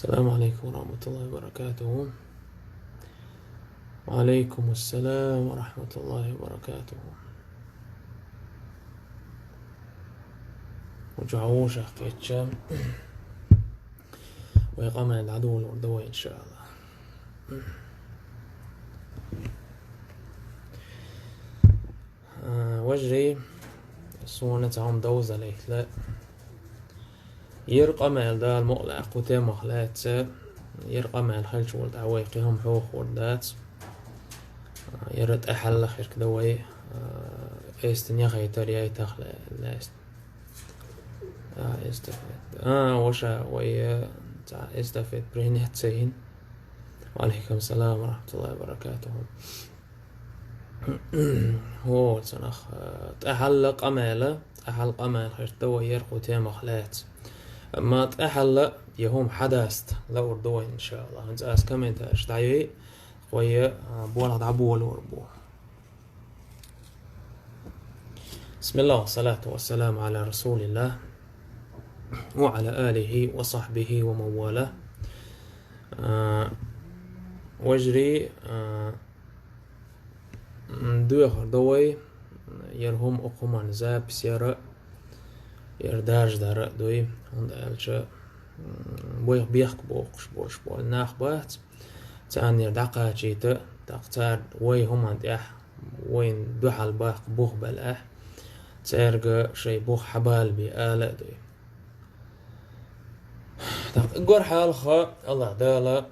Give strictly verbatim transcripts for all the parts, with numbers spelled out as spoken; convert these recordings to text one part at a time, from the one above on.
السلام عليكم ورحمة الله وبركاته. وعليكم السلام ورحمة الله وبركاته. وجعوش أحكيتش. ويقام عند عدو الأردوي إن شاء الله. Э, вежарий, суна цхьа хӀума довзалийталу. Ер къамел Дала мукъалахь кху темах лаьцна, ер къамел хилча волу тӀехь вай кхин хӀума хьоьхур дац. Э, яра тӀаьхьалла хирг дан вай, э, эстина яхайтар яйтахле лаьцна. А, эстафет. А, ваша, вай, э, цхьа эстафет принять ца йина. Ва алейкум салам ва рахматуллахи ва баракатуху. ХӀо, цунах, э, тӀаьхьалла къамела, тӀаьхьалла къамел хирта вай яра кху темах лаьцна. Амма тӀаьхьалла я хӀума хьадаста лаур ду вай, иншааллах. ХӀинца ас комментареш дӀайой, вай, э, болх дӀаболор бу. بسم الله والصلاة والسلام على رسول الله وعلى آله وصحبه ومن والاه. А, вежарий, а, м, доьхур ду вай, яра хӀума, оцу хӀуманна запись яра, яра даржа дара а дуй, хӀунда аьлча, м, вайх бехк боккхуш болуш болу нах бац, царна яра дӀакхачийта, тӀаккха цара вай хӀуманна тӀехь, вайна дуьхьал баккха бух белахь, цаьрга шайн бух хьабалабе ала а дуй. ТӀаккха уггар хьалха, Аллах Дала,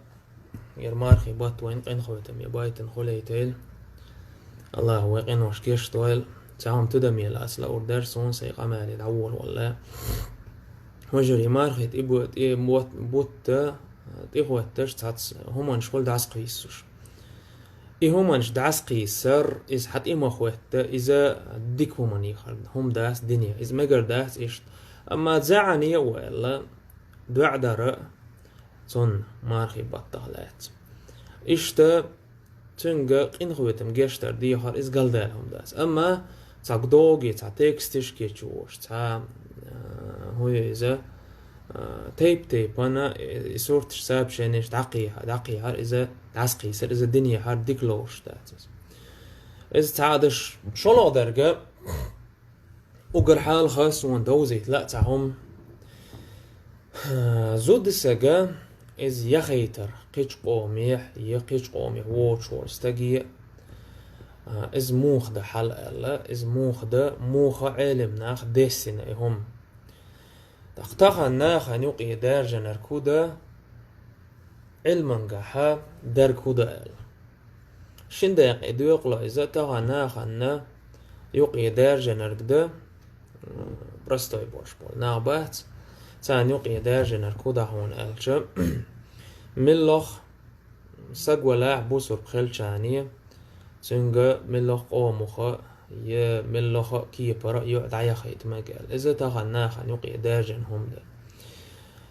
яра мархий бутт вайна къинхетаме байтина хуьлуьйтийла. Аллаха вай къинош гечдойла. Цхьа хӀума тидаме лаца лаур дара суна сайн къамеле дӀаволавалале. Вежарий, мархий тӀе бу-, тӀе бут-, бутт, тӀехӀоьтташ цхьацца хӀуманаш хуьлу дӀасакхийсуш. И хӀуманаш дӀасакхийсар, иза хьан тӀе ма хӀоьтта, иза дика хӀуманехьара хӀума дац дине. Иза мегар дац иштта. Амма заьӀане а ваьлла, доӀа дара цунна мархий баттах лаьцна. Иштта цуьнга къинхетам гечдар дехар иза галдаьлла хӀума дац. Амма цхьа догий, цхьа тексташ кечвош, цхьа, а, хӀун ю иза, а, тайп-тайпана, э, и сурташ, сообщенеш дӀакхийхьа-, дӀакхийхьар иза, дӀасакхийсар иза динехьара дика лоруш дац иза. Иза цхьа а даш шолгӀа дерг, уггар хьалха суна довзийта лаьа цхьа хӀума. Зуда сага иза яхайтар кхечу къомехь я кхечу къомехь воцуш волу стаге, а, иза муха дан хьал аьлла, иза муха дан, муха Ӏелам наха дессина и хӀума. ТӀаккха тахана нахана юкъе даьржинарг хӀун дан, Ӏилмангахьа дерг хӀун дан аьлла. Шин декъе доькъало иза тахана нахана юкъе даьржинарг дан, м, простой болуш болу нах бац, царна юкъе даьржинарг хӀун дан хьуна аьлча, миллах саг валахь бусург хилчане, цуьнга миллах къомаха я миллаха кепара а йоӀ дӀаяхийта мега аьлла. Иза тахана нахана юкъе даьржина хӀума дан.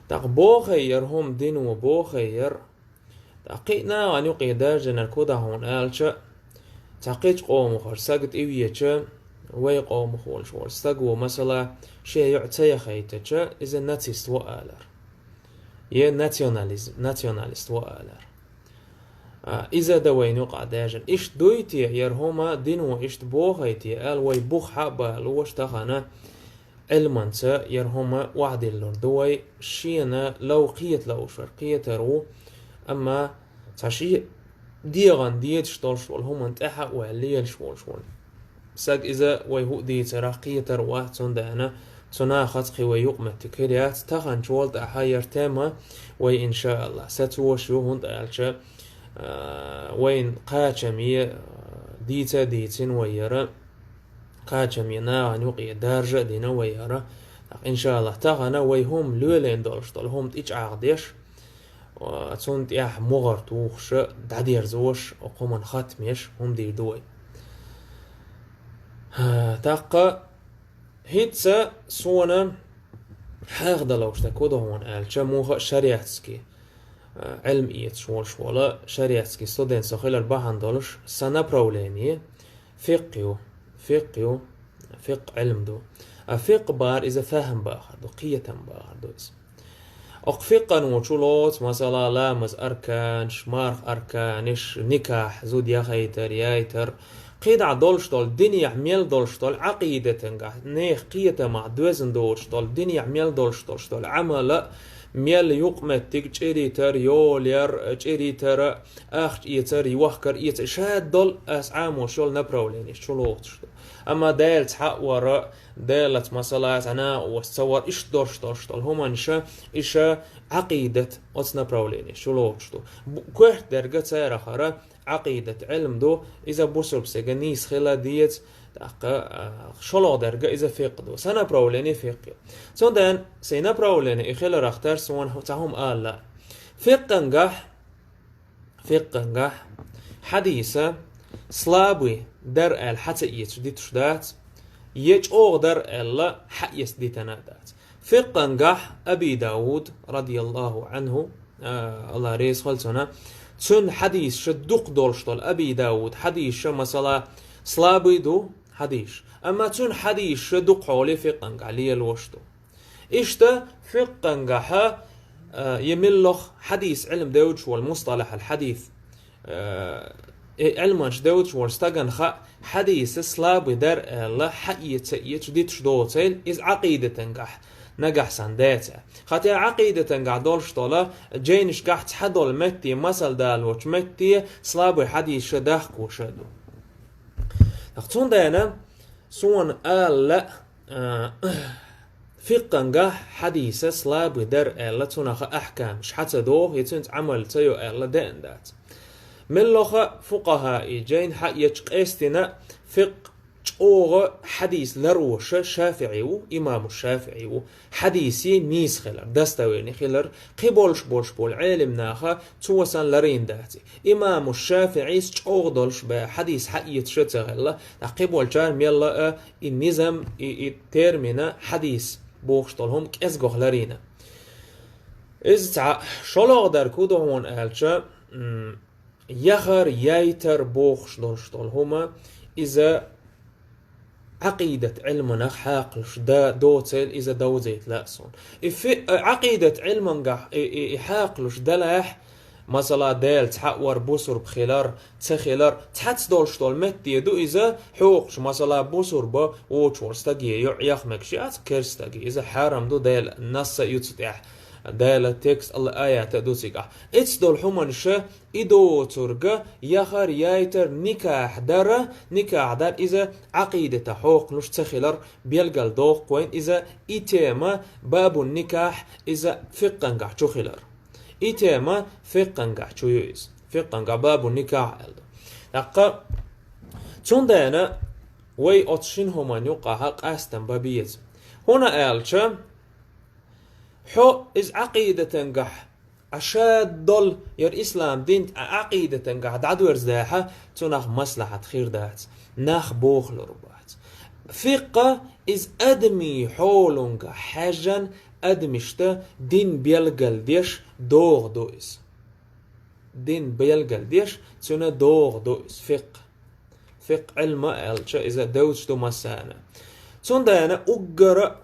ТӀаккха бохай яра хӀума дино, бохай яра, ТӀаккха кхин а нахана юкъе даьржинарг хӀун дан хьуна аьлча, цхьа кхечу къомахара сага тӀевеча, вай къомах волуш волу стаг ву, масала, шен йоӀ ца яхийтича, иза нацист ву алар. Я национализ-, националист ву алар. А, иза дан вайна юкъахь даьржина. Иштта дуй те, яра хӀума дино иштта бохай те аьлла, вай бух хьа а балош тахана, Ӏилманца яра хӀума охьадиллур ду вай, шена лов кхета луушвар кхетар ву, амма цхьа шен дегӀан дезаш долуш волу хӀуманна тӀаьхьа а ваьлла лелаш волуш волу саг иза вай хӀуъа дийцарах кхетар а вац, цундела цу нахаца кхин вай юкъаметтиг хир яц. Таханчул тӀаьхьа яра тема вай, иншааллах, сацош ю, хӀунда аьлча, а, вайна кхачаме, а, дийца а дийцина вай яра. Кхачаме нахана юкъе даржа а дина вай яра. ТӀаккха, иншааллах, тахана вай хӀума лелийна долуш долу хӀума тӀечӀагӀдеш, а, цунна тӀехь могӀар тухуш, дӀадерзош, оцу хӀуманна хатамеш хӀума дийр ду вай. ТӀаккха хӀинца суна хьехадалуш дерг хӀун ду хьуна аьлча, муха а шариатский, а, Ӏилма эцаш волуш волу шариатский студент со хилар бахьана долуш, сан направление фикъхӀ ю, фикъхӀ ю, фикъхӀ Ӏилма ду. А фикъхӀ бахар иза фахӀм бахар ду, кхетам бахар ду иза. Окху фикъхӀано чулоцу, масала, ламаз арканаш, марха арканаш, никахь, зуда яхайтар, яйтар, кхидӀа долуш долу, динехь мел долуш долу Ӏакъидатангахь, нехан кхетамах доьзна доцуш долу, динехь мел долуш долуш долу Ӏамала, мел юкъаметтиг чӀиритар, йолаяр, чӀиритара, ахча эцар, йохкар эцар, шадолу аса Ӏамош йолу направленеш чулоцуш ду. Амма Дела цхьаъ вара, Делаца, масала, цхьа накъост ца вара, иштта долуш долуш долу хӀуманаш, иша Ӏакъидат оцу направленеш чулоцуш ду. Бу-, коьрта дерг царах хӀара Ӏакъидат Ӏилма ду, иза бусурбсега нийса хила деза, тӀаккха, а, шолгӀа дерг иза фикъхӀ ду. Сан направление фикъхӀ ю. Цундела сайн направление и хиларах тера суна цхьа хӀума ала. ФикъхӀангахь, фикъхӀангахь хьадиса слабый дара аьлла хьа ца эцаш дитуш дац, я чӀогӀа дара аьлла хьаэца дитина а дац. ФикъхӀангахь Аби Дауд, радияллаху анхӀу, а, Алла реза хуьлда цунна, цуьнан хьадисаш дукха долуш долу Аби Дауд хьадисаш, масала, слабый ду хьадисаш. Амма цуьнан хьадисаш дукха хьоле фикъхӀангахь лелош ду. Иштта фикъхӀангахьа, а, я миллох хьадис Ӏилма девдаш волу, мусталахьал хьадис, э, и Ӏилманаш девдаш волу стагана хаьа, хьадиса слабый дара аьлла, хьаэца ца эцаш дитуш доцийла, иза Ӏакъидатангахь нагахь санна дацахь. Хатя Ӏакъидатангахь долуш долу, жайнашкахь цхьадолу метте, масал далочу метте, слабый хьадисаш дахкош а ду. Ах, цундела суна ала, а, фикъхӀангахь хьадиса слабый дара аьлла, цунах ахкамаш хьа ца доху, я цуьнца Ӏамал ца йо аьлла деана дац. Меллаха фукъахӀа и жайна хьаэцча къестина фикъхӀ чӀогӀа хьадис ларвоша ШафиӀи ву, имаму ШафиӀи ву, хьадисе нийса хилар, достоверный хилар, кхин болуш болуш болу Ӏелим наха цо санна ларийна дац. Имаму ШафиӀис чӀогӀа долуш бен хьадис хьаэцаш а ца хилла, ткъа кхин болчара мелла а и низам, и, и термина хьадис бохуш долу хӀума кӀезгох ларийна. Иза цхьаъ, шолгӀа дерг хӀун ду хьуна аьлча, м, яхар, яйтар бохуш долуш долу хӀума, иза Ӏакъидат Ӏилманах хьакхалуш да-, доцийла иза довзийта лаьа суна. И фи-, Ӏакъидат Ӏилмангахь и, и, и хьакхалуш далахь, масала, Дела цхьаъ вар, бусурба хилар, ца хилар, цхьацца долуш долу метте ду иза хьокхуш, масала, бусурба воцуш волу стаге йоӀ яха мегаш яц, керста стаге, иза хьарам ду, Дела насса а ю цу тӀехь, Дела текст, Алла аята а ду цигахь. Эцу долу хӀуманаш, и доцург яхар, яйтар, никахь дар, никахь дар, иза Ӏакъидата хьокхалуш ца хилар белгал доккху вайн, иза и тема, бабун никахь, иза фикъхӀангахь чу хилар. И тема фикъхӀангахь чу ю иза. ФикъхӀангахь бабун никахь аьлла ду. ТӀаккха цундела вай оцу шина хӀуманна юкъахь къастам бан беза. ХӀунда аьлча, хьо иза Ӏакъидатангахь, Ӏа шадолу яра ислам дин Ӏа Ӏакъидатангахь дӀадоьрзадахь, цунах маслахьат хир дац, нах бохалур бац. ФикъхӀ иза адамийн хьоланга хьаьжжан, адамашта дин белгалдеш догӀа ду иза. Дин белгалдеш, цуьнан догӀа ду иза фикъхӀ. ФикъхӀ Ӏилма аьлча, иза девзаш ду массарна. Цундела уггара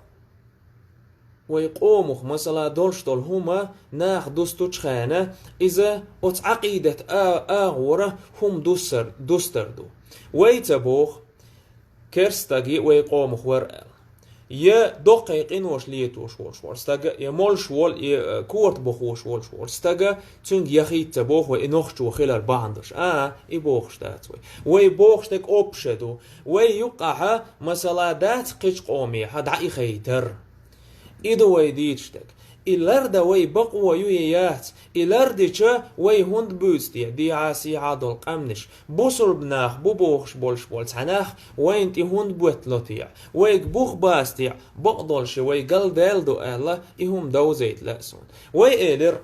вай къомах, масала, долуш долу хӀума наха дустучу хенахь, иза оцу Ӏакъидат а-, агӀора хӀума дуссар-, дустар ду. Вай ца боху, керста стаг вай къомах вара аьлла. Я доккхий къинош летош волуш волу стаг, я молуш волу, я, э, корта бохош волуш волу стаг, цуьнга яхийта ца боху вай и нохчо хилар бахьана долуш. А, и бохуш дац вай. Вай бохуш дерг общее ду. Вай юккъахьа, масала, дац кхечу къомехьа дӀаихайтар. И ду вай дийцуш дерг. И лардан вай бакъо ю я яц? И лардича вай хӀунда буьйцу те дехьа-сехьа долу къаьмнаш? Бусурба нах бу бохуш болуш болу цхьа нах вайна тӀе хӀунда боьттало те? Вайга бух бац те, бакъдолуш вай галдаьлла ду аьлла, и хӀума довзийта лаьа суна. Вай элира,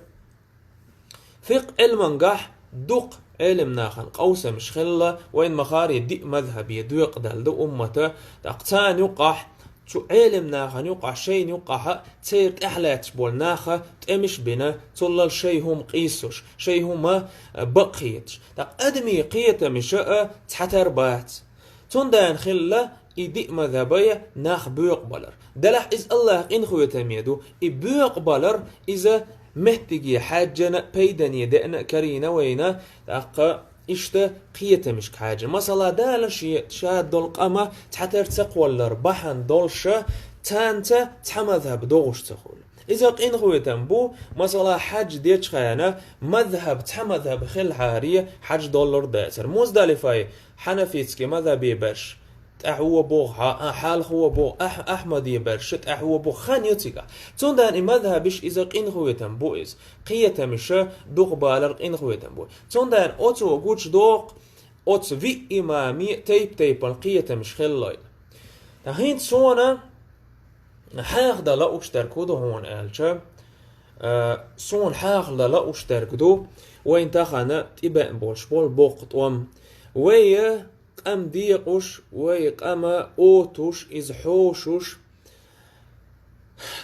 фикъхӀ Ӏилмангахь дукха Ӏелим нахана къовсамаш хилла, вайн махари диъ мазхӀабе доькъаделла ду уммата, тӀаккха царна юккъахь, цу Ӏелим нахана юккъахь, шайна юккъахьа, церан тӀаьхьа лаьтташ болу наха тӀемаш а бина, цуллал шай хӀума къийсуш, шай хӀума, э, бакъ хеташ. ТӀаккха адамийн кхетамаша а цхьатар бац. Цундела хилла и диъ мазхабе нах боькъабалар. Делахь иза Аллахь къинхетаме ду, и боькъабалар иза меттиге хьаьжжина, пайдане деана, карийна вайна, тӀаккха иштта кхетамашка хьаьжжина. Масала, Дала шен, ша долу къама цхьатера ца кхоллар бахьана долуша, царца цхьа мазхаб догӀуш ца хуьлу. Иза къинхетам бу, масала, хьаьж дечу хенахь мазхаб, цхьа мазхаб хилахьара, хьаьж доллур дацара. Муздалифе хьанафитский мазхабе берш тӀаьхьо боху, хьа-, а, хьалхо боху, ахь-, ахьмаде берш тӀаьхьо боху, хан ю цигахь. Цундела и мазхабаш иза къинхетам бу иза. Кхетамаша дукхабалар къинхетам бу. Цундела оцо гучудоккху, оцу виъ имаме тайп-тайпана кхетамаш хилла. Ткъа хӀинца суна хьаха дан лууш дерг хӀун ду хьуна аьлча, а, суна хьаха дан лууш дерг ду, вайн тахана тӀебеана болуш болу боккха тӀом. Вай къам декъуш, вай къама отуш, иза хьошуш,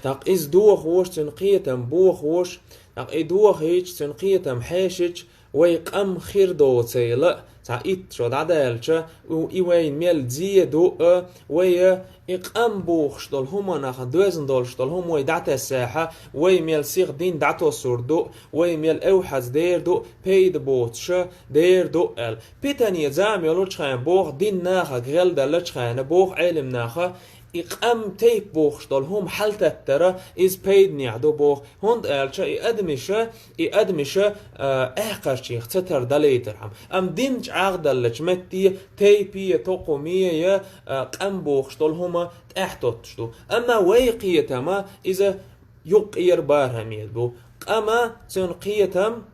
тӀаккха иза дохош, цуьнан кхетам бохош, тӀаккха и дохийча, цуьнан кхетам хьешийча, вай къам хир доцийла, цхьа итт шо дӀадаьлча, у-, и вайна мел зе ду, а, вай, а, и къам бохуш долу хӀуманах доьзна долуш долу хӀума вай дӀатессехьа, вай мел сиха дин дӀатосур ду, вай мел эвхьаза дер ду, пайда боцуша дер ду аьлла. Питане зама йолчу хенахь боху, дин нахах гӀелделлачу хенахь боху Ӏелимнаха, и къам тайп бохуш долу хӀума хьалтаттара, иза пайданехь ду боху, хӀунда аьлча и адамиша, и адамиша, а, аькхарчех ца тардалийтархьама. Амма дин чӀагӀдаллачу метте тайпе, тукхуме я, а, къам бохуш долу хӀума тӀаьхьатоттуш ду. Амма вай кхетама иза юккъера бархӀаме бу. Къама цуьнан кхетам,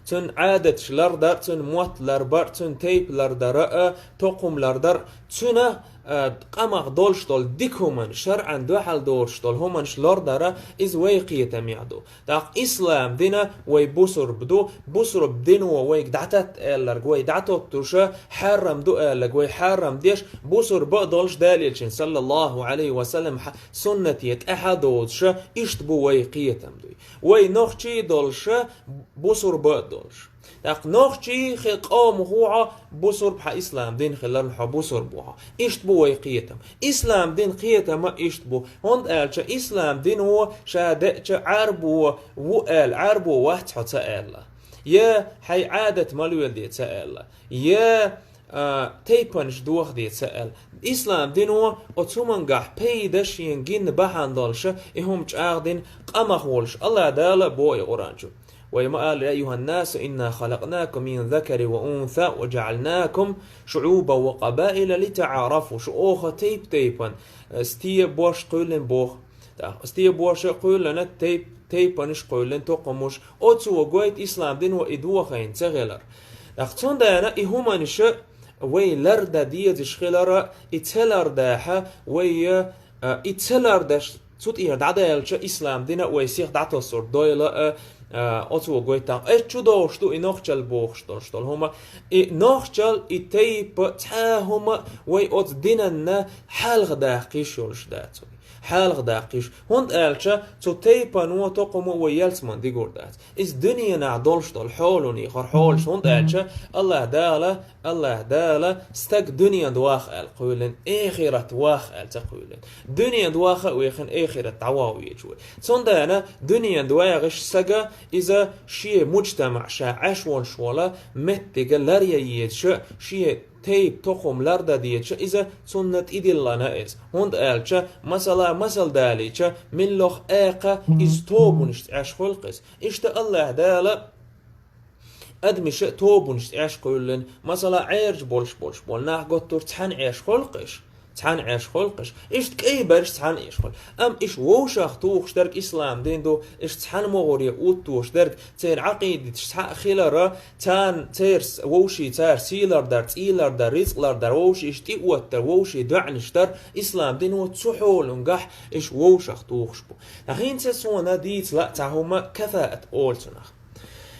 цуьнан Ӏадаташ лардар, цуьнан мотт ларбар, цуьнан тайпа лардар а, тукхум лардар, цуьнан, а, къамах долуш долу дика хӀуманаш, шарӀан дуьхьал доцуш долу хӀуманаш лардара, иза вай кхетамехь ду. ТӀаккха ислам дина вай бусурба ду, бусурба дино вайга дӀататта аьлларг вай дӀатоттуша, хьарам ду аьлларг вай хьарам деш, бусурба а долуш Далечун, саллаллаху Ӏалайхи ва саллам, хьа-, суннате тӀаьхьа а доцуша, иштта бу вай кхетам дуй. Вай нохчий а долуша, бусурба а долуш. ТӀаккха нохчий хи къомах ву хьо, бусурба хьан ислам дин хиларна хьо бусурба ву хьо. Иштта бу вай кхетам. Ислам дин кхетама иштта бу. ХӀунда аьлча ислам дино ша деъча Ӏарбо ву аьлла, Ӏарбо вац хьо ца аьлла. Я хьайн Ӏадат ма леладе ца аьлла. Я а, тайпанаш дохаде ца аьлла. Ислам дино оцу хӀумангахь пайда шена гина бахьана долуша, и хӀума чӀагӀдина къамах волуш. Аллах Дала боху и Къуръан чу. Вай ма аьлла: «يا أيها الناس إنا خلقناكم من ذكر وأنثى وجعلناكم شعوبا وقبائل لتعارفوا». Шу оха тайп-тайпана, э, стебаш кхоьллина боху. ТӀаккха стебаш кхоьллина, тайп-, тайпанаш кхоьллина, тукхумаш. Оцо гойту ислам дино и дохийна ца хилар. ТӀаккха цундела и хӀуманаша вай лардан дезаш хилара, и ца лардахьа, вай, а, и ца лардаш цу тӀера дӀадаьлча, ислам дина вай сиха дӀатосур дойла, а, а, оцо гойту. Эцу чу догӀуш ду и нохчалла бохуш долуш долу хӀума. И нохчалла, и тайпа, цхьа хӀума вай оцу динанна хьалха даккхийш йолуш дац вай. Хьалха даккхийш. ХӀунда аьлча цу тайпано, тукхумо вай ялсамане дигур дац. Иза дуьненахь долуш долу хьолане хӀара хьолаш, хӀунда аьлча Аллах Дала, Аллах Дала стаг дуьнен доху аьлла кхоьллина, эхират воху аьлла ца кхоьллина. Дуьнен доху а вехина, эхират дӀавоху везаш вай. Цундела дуьнен дохуш стага иза шен муджтамаъ, ша Ӏаш волуш волу меттига ларъян езаша, шен тайпа, тукхум лардан дезаша, иза цунна тӀедиллина иза. ХӀунда аьлча, масала, масал далийча, миллах экха иза тобанашца Ӏаш хуьлу-кх иза. Иштта Аллах Дала адамаша тобанашца Ӏаш кхоьллина, масала, Ӏаьржа болуш болуш болу нах готтур цхьаьна Ӏаш хуьлу-кх иша. Цхьаьна Ӏаш хуьлу-кх иша. Иштта кӀай берш цхьаьна Ӏаш хуьлу. Амма иша вовшах тухуш дерг ислам дин ду, иша цхьаьна могӀаре оттош дерг, церан Ӏакъидаташ цхьаъ хилара, царна, церан с-, вовшийн цара сий лардар, цӀий лардар, рицкъ лардар, вовшийн иша тӀеоттар, вовшийн доӀанаш дар, ислам дино цу хьолангахь иша вовшах тухуш бу. Ткъа хӀинца суна дийца лаьа цхьа хӀума, кафаат олу цунах.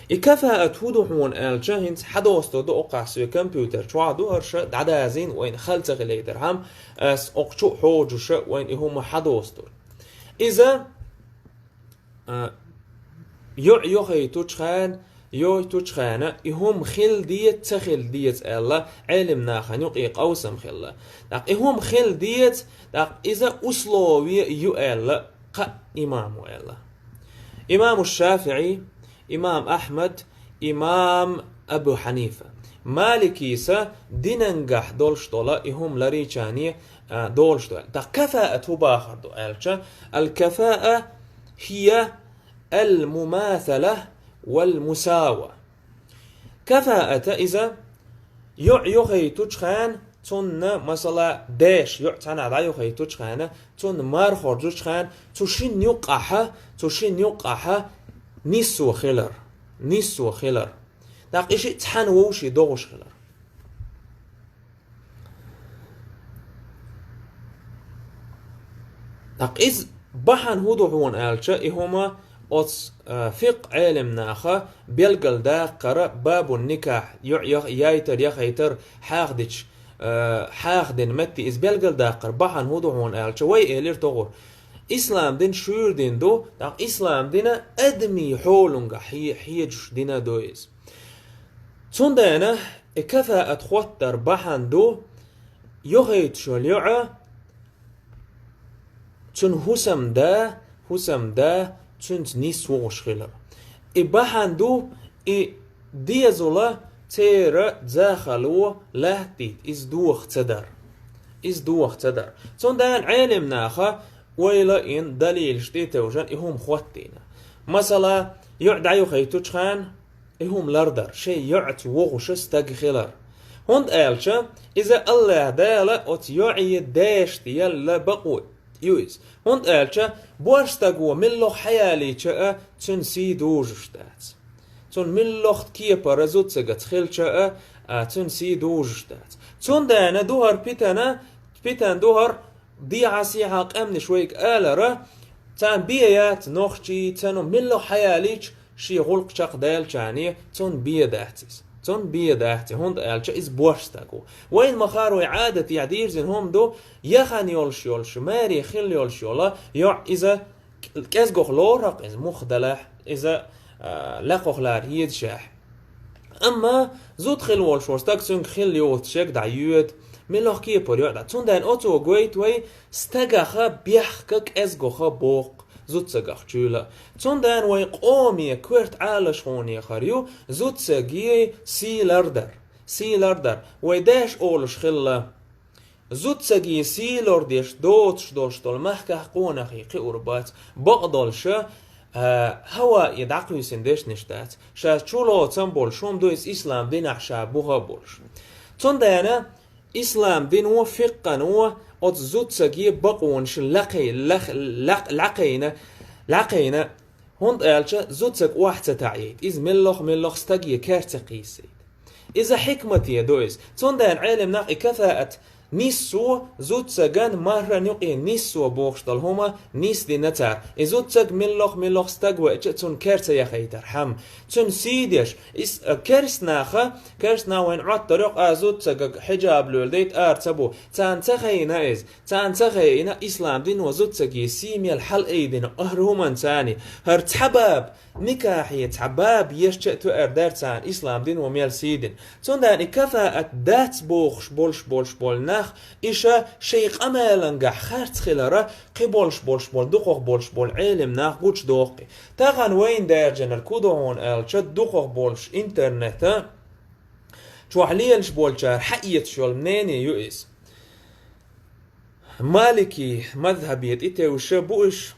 И кафаат хӀун ду хьуна аьлча, хӀинца хьадостур ду, оккхахь соьга компьютер чохь ду хӀара, ша дӀадазийна, вайна хала ца хилийтархьама, ас оккху чу а хьоьжуша вайна и хӀума хьадостур. Иза, а, йоӀ йохуьйтучу хенахь, йойтучу хенна, и хӀума хила деза, ца хила деза аьлла, Ӏелим нахана юкъе къовсам хилла. ТӀаккха и хӀума хила деза, тӀаккха иза условие ю аьлла, кхаъ имамо аьлла. Имаму ШафиӀи, имам Ахьмад, имам Абу Хьанифа. Маликиса динангахь долуш долу и хӀума ларийчане, а, долуш ду. ТӀаккха кафаат хӀун бахар ду аьлча, аль-кафаа хия аль-мумасала валь-мусава. Кафаата иза йоӀ йохуьйтучу хенна, цунна, масала, деш йоӀ цхьанхьа дӀайохуьйтучу хенна, цунна марха хоржучу хенна, цу шинна юккъахьа, цу шинна юккъахьа нисо хилар, нисо хилар. ТӀаккха и шиъ цхьаьна вовший догӀуш хилар. ТӀаккха иза бахьана хӀун ду хьуна аьлча, и хӀума оцу, а, фикъхӀ Ӏелим наха белгалдаккхара бабун никахь, йоӀ ях-, яйтар, яхайтар хьахдича, а, хьахдина метте иза белгалдаккхара бахьана хӀун ду хьуна аьлча, вай элира тохур. Ислам дин шуьйра дин ду, тӀаккха ислам дина адамийн хьоланга хье-, хьежаш дина ду иза. Цундела и кафаат хоттар бахьана ду, йохуьйтуш йолу йоӀа, цуьнан хӀусамда, хӀусамда, цуьнца нис вогӀуш хилар. И бахьана ду, и дезала церан захало латтийта, иза доха ца дар. Иза доха ца дар. Цундела Ӏелим наха ойла а йина, далилаш тӀе а тевжина, и хӀума хоттийна. Масала, йоӀ дӀайохуьйтучу хенна, и хӀума лардар, шайн йоӀаца вогӀуша стаг хилар. ХӀунда аьлча иза АллахӀ Дала оцу йоӀе дешна елла бакъо ю иза. ХӀунда аьлча борша стаго милла хьаялийча а, цуьнан сий дужуш дац. Цуьнан милла кепара зудсагаца хилча а, а, цуьнан сий дужуш дац. Цундела ду хӀара питана, питана ду хӀара дехьа-сехьа къаьмнаш вайга алара, царна бен яц нохчий, царна милла хьаялийча, шен гӀуллакх чекхдаьллачарна, цунна бен дац иза. Цунна бен дац иза, хӀунда аьлча иза борша стаг ву. Вайна ма-харра вай Ӏадатехь дийрзина хӀума ду, яхана йолуш йолуш, маре хилла йолуш йолу йоӀ иза кӀезгох лору-кх иза, муха делахь, иза, а, лакхах лара хьедашехь. Амма зуда хилла волуш волу стаг цуьнга хилла йоцуш ерг дӀайоьду, милла кепара йоӀ дац. Цундела оцо гойту вай стагаха бехка кӀезгоха боху зудсагах чуьйла. Цундела вайн къоме коьрта Ӏалашхоне хир ю зудсаге сий лардар. Сий лардар. Вай деш олуш хилла. Зудсаге сий лардеш доцуш долуш долу махкахь къонахий кхиур бац, бакъдолуша, а, хӀаваъе дӀакхуьйсина дешнаш дац, ша чулоцам болуш хӀума ду иза ислам динахь ша буха а болуш. Цундела ислам дино, фикъхӀано оцу зудсаге бакъонаш лакхе-, лах-, лакх-, лакхийна, лакхийна, хӀунда аьлча зудсаг охьа ца таӀийта, иза милла-милла стаге кер ца кхийсийта. Иза хьикмате ду иза. Цундела Ӏелим нах и кафаат, нисо, зудсаган мархана юкъе нисо бохуш долу хӀума нисдина цара. И зудсаг милла-милла стаг веача, цунна кер ца яхийтархьама, цуьнан сий деш, ис-, а, керст наха, керст нах вайна Ӏоттар йокъа а зудсагага хьиджаб лоьлу дайта ара ца бу. Царна ца хайна иза. Царна ца хайна, ислам дино зудсаге сий мел хьалаайдина, ахьар хӀуманца царна. ХӀара цхьа баба, никахье цхьа баба ешча а тоьар дара царна, ислам дино мел сий дина. Цундела и кафаат дац бохуш болуш болуш болу нах, иша шайн къамелангахь харц хилара, кхин болуш болуш болу, дукхах болуш болу Ӏелим нах гучудоккху. Тахана вайна даьржинарг хӀун ду хьуна аьлча, дукхах болуш интернета чохь лелаш болчара хьаэцаш йолу мнение ю иза. Малики мазхьабе тӀетевжаш бу уьш,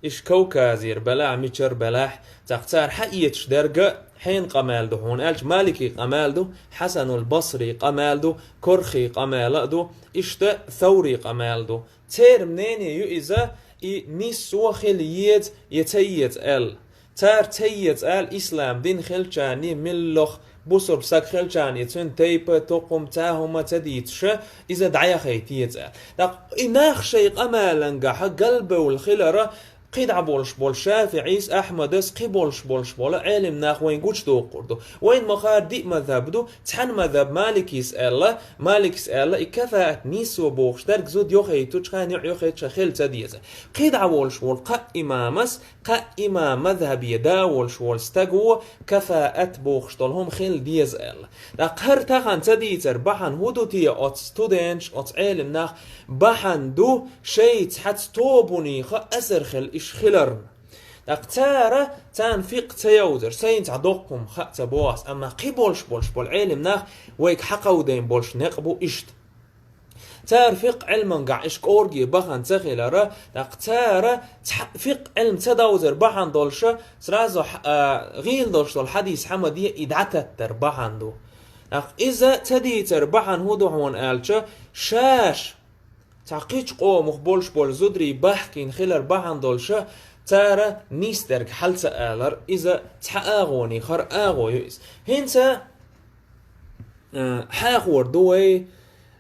уьш Кавказера белахь, мичара белахь, цхьаъ цара хьаэцаш дерг а хьенан къамел ду хьуна аьлча, Малики къамел ду, Хьасанул Басри къамел ду, Корхи къамел а ду, иштта Саври къамел ду. Церан мнение ю иза, и нисо хила еза я ца еза аьлла. Цара ца еза аьлла, ислам дин хилчарна, милла бусурба стаг хилчарна, цуьнан тайпа, тукхум, цхьа хӀума ца дийцуша, иза дӀаяхийта еза аьлла. ТӀаккха и нах шайн къамелангахьа галбевлла хилара, кхидӀа болуш болу ШафиӀис, Ахьмадас, кхин болуш болуш болу Ӏелим нах вайн гучудоккхур ду. Вайн ма-хара диъ мазхаб ду, цхьана мазхаб Маликис аьлла, Маликис аьлла, и кафаат нисо бохуш дерг зуда йохуьйтучу хенахь, йоӀ йохуьйтучу хенахь хила ца деза. КхидӀа волуш волу кхаа имамас, кхаа имам мазхабе да волуш волу стаго кафаат бохуш долу хӀума хила деза аьлла. ТӀаккха хӀара тахана ца дийцар бахьана хӀун ду те оцу студенташ, оцу Ӏелим нах? Бахьана ду, шайца хьаца тобанеха асар хила иш хиларна. ТӀаккха цара, царна фикъхӀ ца йовзар, сайна цхьа доккха хӀума хаа ца боху ас, амма кхин болуш болуш болу Ӏелим нах вайга хьакховдийна болуш некъ бу иштта. Цара фикъхӀ Ӏилмангахь иш кӀорге бахана ца хилара, тӀаккха цара цхьа фикъхӀ Ӏилма ца довзар бахьана долуша, сразу хьа-, а, гӀийла долуш долу хьадис хьамаде и дӀататтар бахьана ду. ТӀаккха иза ца дийцар бахьана хӀун ду хьуна аьлча, шаьш цхьа кхечу къомах болуш болу зударий бахкийна хилар бахьана долуша, цара нийса дерг хьал ца алар, иза цхьа агӀоне хӀара агӀо ю иза. ХӀинца, а, хьахор ду вай,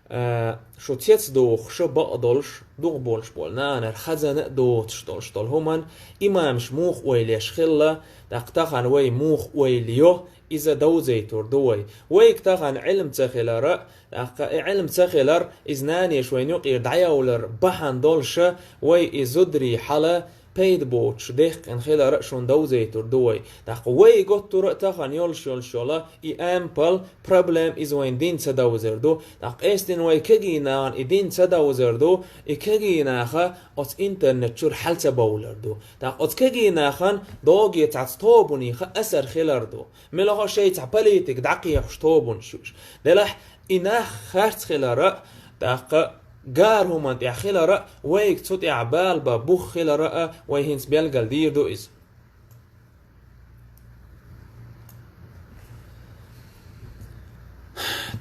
а, шу цецдохуша бакъдолуш, дукха болуш болу нанар хазана а доцуш долуш долу хӀуман имамаш муха ойла еш хилла, тӀаккха тахана вай муха ойла йо, иза довзийтур ду вай. Вайга тахана Ӏилма ца хилара, тӀаккха и Ӏилма ца хилар, иза нанеш вайна юкъера дӀаявлар бахьана долуша, вай и зударий хьала пайда боцуш дехкина хилар а шуна довзийтур ду вай. ТӀаккха вай готтура а тахана йолуш йолуш йола и ампал, проблем иза вайн дин ца довзар ду. ТӀаккха эстина вай кегий нахана и дин ца довзар ду, и кегий наха оцу интернет чуьра хьал ца бовлар ду. ТӀаккха оцу кегий нахана догӀе цхьацца тобанеха асар хилар ду. Мелахо шайн цхьа политика дӀакхехьуш тобанаш ю уьш. Делахь и нах харц хилара а, тӀаккха гара хӀуманна тӀехь хилара а, вайга цу тӀехь бала бан бух хилара а, вай хӀинца белгал дийр ду иза.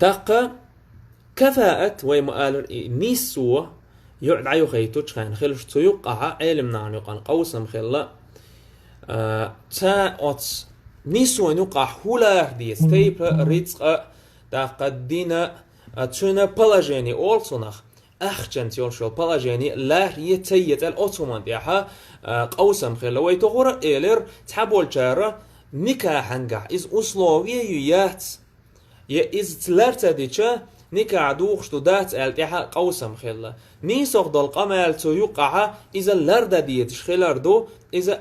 ТӀаккха кафаат, вай ма-аллара, и нисо йоӀ дӀайохуьйтучу хенахь хилча, цу юккъахьа Ӏелим нахана юкъана къовсам хилла, а, ца оцу нисойн юккъахь хӀун ларх деза, тайпа рицкъа, тӀаккха дина, а, цуьнан положение олу цунах, ахчанца йолуш йолу положение ларх е ца еза аьлла оцу хӀуманна тӀехьа, а, къовсам хилла. Вай тохара а элира, цхьаболчара никахьангахь иза условие ю, яц, я иза ца лар ца дича, никахь духуш ду, дац аьлла тӀехьа къовсам хилла. Нийсох долу къамел цу юккъахьа иза лардан дезаш хилар ду, иза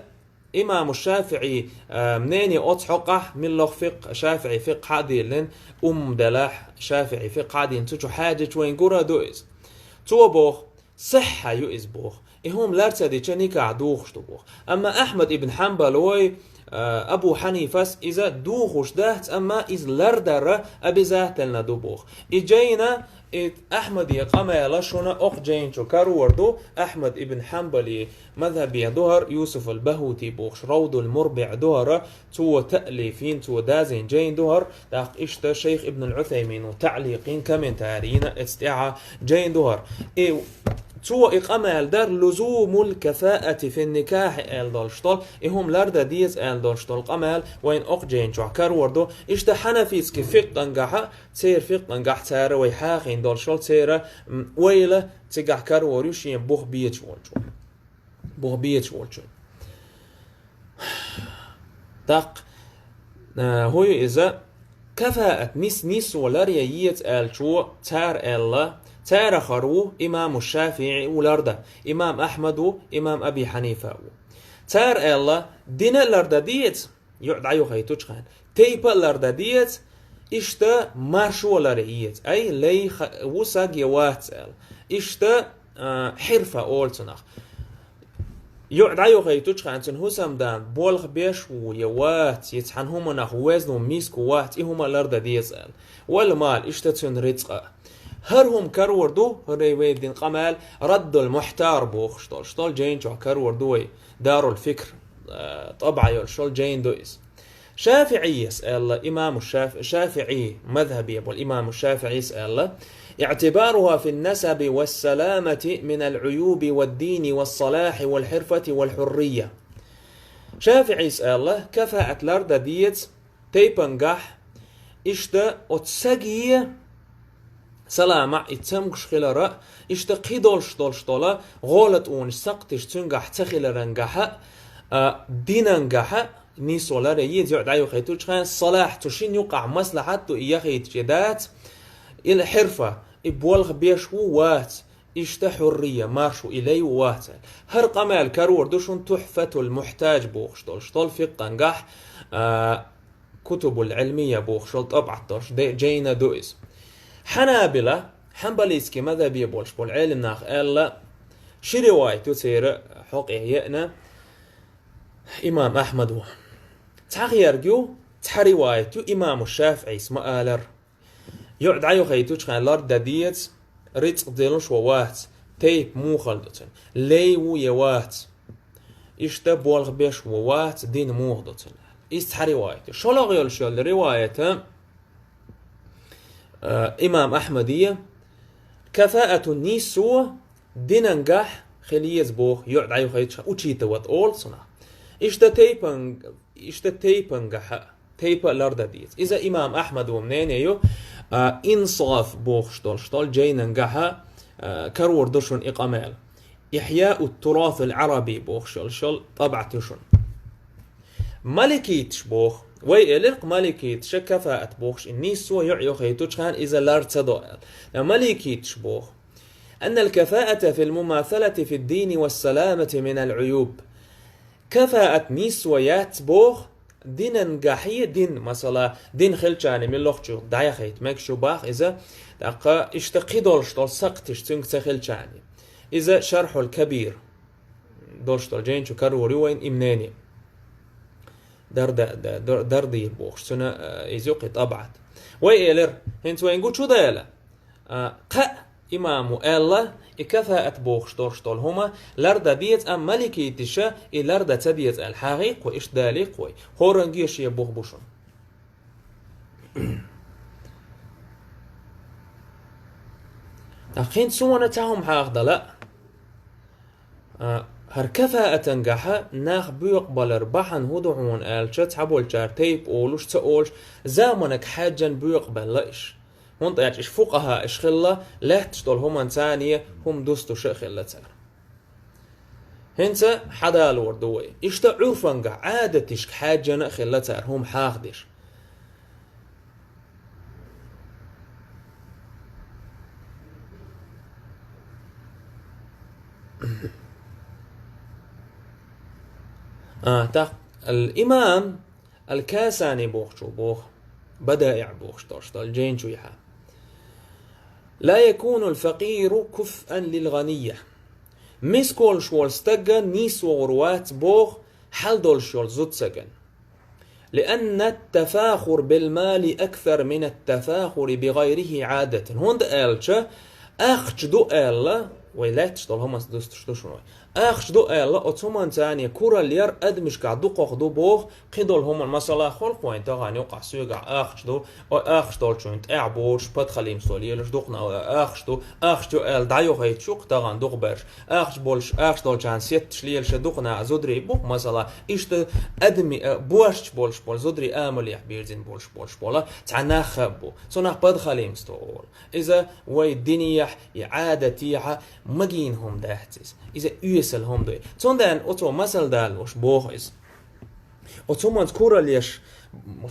имаму ШафиӀий, а, мнение оцу хьокъахь, миллах фикъхӀ, ШафиӀий фикъхӀ хьа а диллина, умма делахь, ШафиӀий фикъхӀ хьа а диллина, цу чу хьаьжча вайн гур а ду иза. Цо боху, сихьхьа ю иза боху. И хӀума лар ца дича никахь духуш ду боху. Амма Ахьмад ибн Хьанбалой, а, Абу Хьанифас иза духуш дац, амма иза лардар обязательно ду боху. И жайна, и Ахьмаде къамела шуна окху жайна чу карор ду, Ахьмад ибн Хьанбали мазхабе ду хӀара, Юсуф ал-БахӀути бохуш, Равдул МурбиӀ ду хӀара, цо таълиф йина, цо дазийна жайна ду хӀара, тӀаккха иштта шайх Ибн ал-Ӏусаймина таъликъ йина, комментарий йина, эцу тӀехьа жайна ду хӀара. И цо и къамел дара, лузумул кафаати фин никахьи аьлла долуш долу, и хӀума лардан деза аьлла долуш долу къамел вайн окху жайна чохь карор ду. Иштта хьанафитский фикъхӀангахьа, церан фикъхӀангахь цара вай хьахийна долуш долу, церан, м, ойла цигахь карор ю шен бух безаш волчу. Бух безаш волчу. ТӀаккха, а, хӀун ю иза? Кафаат, нис-, нисо лар я еза аьллачо цара аьлла, царах хӀара ву имаму ШафиӀи ву лардан, имам Ахьмад ву, имам Аби Хьанифа ву. Цара аьлла, дина а лардан деза, йоӀ дӀайохуьйтучу хенахь, тайпа а лардан деза, иштта маршо лар еза. Ай, лай ха-, ву саг я вац аьлла. Иштта, а, хьирфа олу цунах. ЙоӀ дӀайохуьйтучу хенахь цуьнан хӀусамдан болх беш ву я вац, я цхьана хӀуманах везна ву, миска ву, вац, и хӀума лардан деза аьлла. Вал мал, иштта цуьнан рицкъа. ХӀара хӀума карор ду, хӀара вай дина къамел, Раддул Мухьтар бохуш долуш долу жайна чохь карор ду вай, Дарул Фикр, а, тӀабӀа йолуш йолу жайна ду иза. ШафиӀийс аьлла, имаму Шаф-, ШафиӀий мазхабе болу имаму ШафиӀийс аьлла, اعتبارها في النسب والسلامة من العيوب والدين والصلاح والحرفة والحرية. ШафиӀийс аьлла, кафаат лардан деза тайпангахь, иштта оцу саге саламахь и цамгаш хилара, иштта кхидолуш долуш дола гӀолатӀонаш, сакхташ цуьнгахь ца хиларангахьа, а, динангахьа, нийсо лар еза йоӀ дӀайохуьйтучхьан, салахь цу шин юкъахь маслахьат ду и яхийтича дац, ил хьирфа, и болх беш ву вац, иштта хьуррия, марш ву, и лей ву вац. ХӀара къамел карор ду шун Тухьфатул Мухьтаж бохуш долуш, тол фикъхангахь, а, Кутубул Ӏилмия бохуш йолу тӀабӀат долуш де-, жайна ду иза. Хьанабила, хьанбалийский мазхабе болуш болу Ӏелам нах аьлла, ши ривайт ю церан хьокъе еана имам Ахьмад ву. Цхьахерг ю, цхьа ривайт ю имаму ШафиӀис ма алар. ЙоӀ дӀайохуьйтучхьан лар дан деза, рицкъ делуш ван вац, тайпа муха хала ду цуьнан, лей ву я вац. Иштта болх беш ву вац, дин муха ду цуьнан. Иза цхьа ривайт ю. ШолгӀа йолуш йолу ривайата, а, имам Ахьмаде, кафаату, нийсо динангахь хила еза боху, йоӀ дӀайохуьйтучхьан, учитывать олу цунах. Иштта тайпан-, иштта тайпангахьа, тайпа а лар дан деза. Иза имам Ахьмад ву мнение ю, а, Инсаф бохуш долуш долу жайнангахьа, а, карор ду шуна и къамел. Ихьяу Турасул Ӏараби бохуш йолуш йолу тӀабӀат ю шуна. Маликиташ боху. Вай элира-кх маликиташа кафаат бохуш, и нийсо йоӀ йохуьйтучхьан иза лар ца до аьлла. Ткъа маликиташ боху: «Аннал кафаата фил мумасалати фид дини вас саламати минал Ӏуюб». Кафаат, нийсо яц боху, динангахье, дин, масала, дин хилчарна миллахчу дӀаяхийта мегаш ю боху иза, тӀаккха иштта кхидолуш долу сакхташ цуьнга ца хилчарна. Иза Шархьул Кабир долуш долу жайна чу карор ю вайна и мнение. Дарда-, да-, дар-, Дардир бохуш, цуьнан, э, иза ю кхин тӀабӀат. Вай элира, хӀинца вайна гучу дела, а, кхаъ имаму аьлла, и кафаат бохуш долуш долу хӀума лар дан деза, амма маликиташа и лар дан ца деза аьлла, хьагӀий-кх вай, иштта далий-кх вай, хӀоранге шен бух бу шуна. ТӀаккха хӀинца суна цхьа хӀума хьахадала, а, хӀара кафаатангахьа нах боькъабалар бахьана хӀун ду хьуна аьлча, цхьаболчара тайпа олуш, ца олуш, заманаг хьаьжжина боькъабелла иш. ХӀунда аьлча иш фукъахьа иш хилла, лаьтташ долу хӀуманца царна хӀума дустуша а хилла цара. ХӀинца хьадалор ду вай. Иштта Ӏурфангахь, Ӏадатишка хьаьжжина а хилла цара хӀума хьахадеш. А, тӀаккха ал-имам Ал-Касани бохучо боху, БадаиӀ бохуш долуш долу жайна чу яхьа: «Ла якуну ал-факъиру куфъан лил-гъанийя». Миска волуш волу стаг нийса вогӀур вац боху хьал долуш йолу зуда стагана. «Лианна ат-тафахур бил-мали аксар мина ат-тафахури би гъайрихи Ӏадатан». ХӀунда аьлча, ахча ду аьлла, вай лаьтташ долу хӀуманца дустуш ду шуна вай. Ахча ду аьлла, оцу хӀуманца царна куралла яр адамашкахь дукхах ду боху, кхидолу хӀуманна, масала, хӀокху вайн тахана юкъахь соьгахь ахча ду, ой, ахча долчунна тӀаьхьа боцуш, подхалимство лелаш дукха нах, ой, ахча ду, ахча ю аьлла дӀайохуьйтуш ю-кх тахана дукхахберш. Ахча болуш, ахча долчарна сетташ лелаш дукха нах зударий бу-кх, масала, иштта адамийн, э, бошча болуш болу, зударийн амалехь бирзина болуш, болуш болу цхьа нах а бу. Цунах подхалимство олу. Иза вай динехь, и Ӏадатехь магийна хӀума дац иза. Иза оьсала хӀума ду. Цундела оцо масал далош боху иза. Оцу хӀуманца куралла еш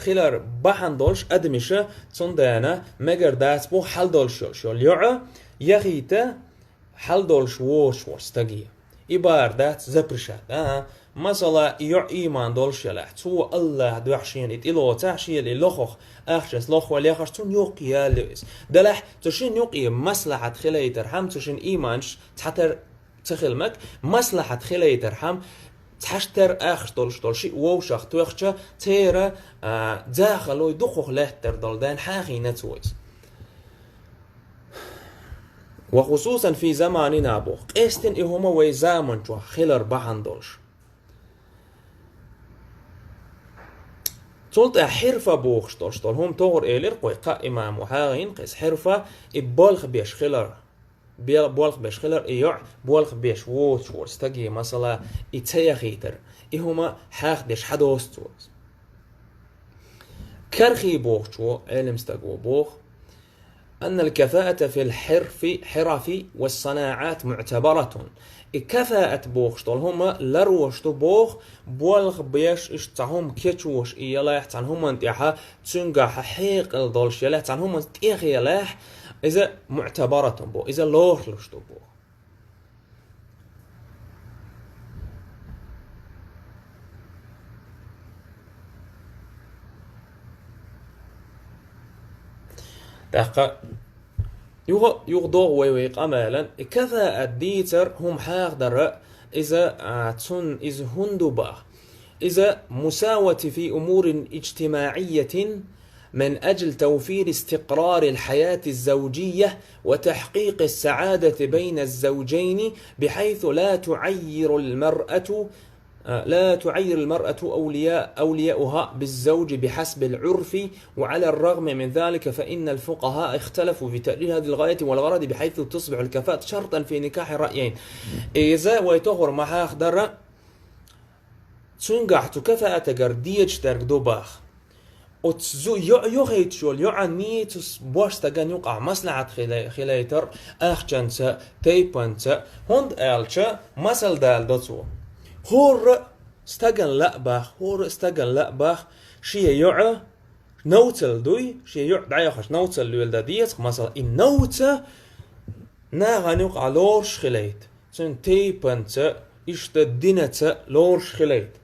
хилар бахьана долуш адамаша, цундела мегар дац боху хьал долуш йолуш йолу йоӀа яхийта хьал долуш воцуш волу стаге. И бара дац запрещать, а? Масала, и йоӀ ийман долуш елахь, цо АллахӀ дуьхьа шена и тӀелоцахь, шена и лохах, ахчанца лохвала яхаш, цунна юккъе ялайо иза. Делахь, цу шина юккъе маслахьат хилийтархьама, цу шина ийманаш цхьатар ца хила мега, маслахьат хилийтархьама, цхьаштар ахча долуш долу шиъ вовшах тоьхча, церан, а, захалой дукхах лаьттар долу дайн хьахийна цо иза. Ва хусусан фи заманина боху. Къестина и хӀума вай заман чохь хилар бахьана долуш. Цул тӀаьхьа хьирфа бохуш долуш долу хӀума тохара элира кхой кхаа имамо хьагӀийна кхеза. Хьирфа и болх беш хилар. Бел-, болх беш хилар и йоӀ, болх беш воцуш волу стаге, масала, и ца яхийтар. И хӀума хьахдеш хьадоссу цо. Кархий бохучо, Ӏелам стаг ву боху, أن الكفاءة في الحرف، حرف والصناعات معتبرة. И кафаат бохуш долу хӀума ларош ду боху, болх беш, иштта цхьа хӀума кечвеш и ялахь, цхьана хӀуманна тӀехьа цуьнгахь хьекъал долуш ялахь, цхьана хӀуманна тӀехъялахь, иза муӀтабаратун боху, иза лоруш ду боху. ТӀаккха юха, юха догӀу вай вай къамелан, и кафаат дийцар хӀума хьахадара, иза, а, цунна иза хӀунда ду баха. Иза مساواة في أمور اجتماعية من أجل توفير استقرار الحياة الزوجية وتحقيق السعادة بين الزوجين بحيث لا تعير المرأة، آه، لا تعير المرأة أولياء، أولياءها بالزوج بحسب العرف، وعلى الرغم من ذلك فإن الفقهاء اختلفوا في تأليل هذه الغاية والغرض بحيث تصبح الكفاءة شرطا في نكاح الرأيين. Иза вай тохур ма хьахадара, цуьнгахь цу кафаатагара дезаш дерг ду баха. Оцу зу-, йо-, йохуьйтуш йолу йоӀан нийса беш стагана юкъахь маслахьат хила-, хилийтар ахчанца, тайпанца, хӀунда аьлча, масал даладо цо. ХӀора а стагана лаьа баха, хӀора а стагана лаьа баха, шен йоӀа новцалла дуй, шен йоӀ дӀайохуш новцалла лело дан деза, масала, и новца нахана юкъахь лоруш хилийта, цуьнан тайпанца, иштта динца лоруш хилийта.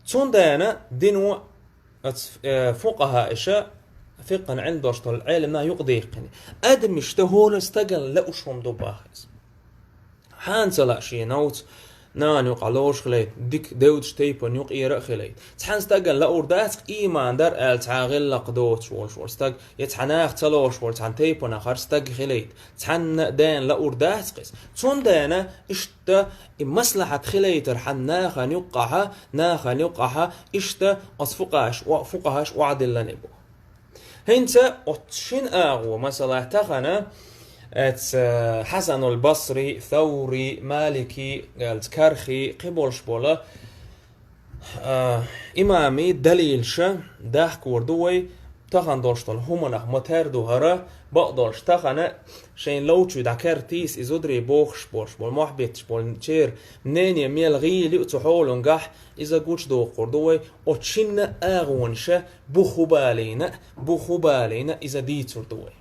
Цундела дино, оцу, э, фукъахаиша, фикъхьан Ӏилма долуш долу Ӏеламнаха юкъадиккхина. Адамашна хӀора стагана лууш хӀума ду баха иза. Хьанца лаьа шен новца нахана юкъахь лоруш хилийта, дика девдачу тайпана юкъера а хилийта. Цхьана стагана луур дац-кх ийман дара аьлла цхьа гӀиллакх доцуш волуш волу стаг, я цхьа наха ца лоруш волу, цхьана тайпанах хӀара стаг хилийта. Цхьанна а дена луур дац-кх иза. Цундела иштта и маслахьат хилийтар хьан нахана юккъахьа, нахана юккъахьа, иштта оцу фукъахаша о-, фукъахаша охьадиллина и бу. ХӀинца оцу шина агӀо, масала, тахана, эца Хьасанул Басри, Саври, Малики, аьлла Кархи, кхин болуш болу, а, имамийн далилаша дахкор ду вай, тахана долуш долу хӀуманах ма тера ду хӀара, бакъдолуш тахана шайн ловчуьй дӀакертийса и зударий бохуш болуш болу, мохь бетташ болу черан мнение мел гӀийла ю цу хьолангахь, иза гучудоккхур ду вай, оцу шинна а агӀонаша бух хӀун балийна, бух хӀун балийна, иза дийцур ду вай.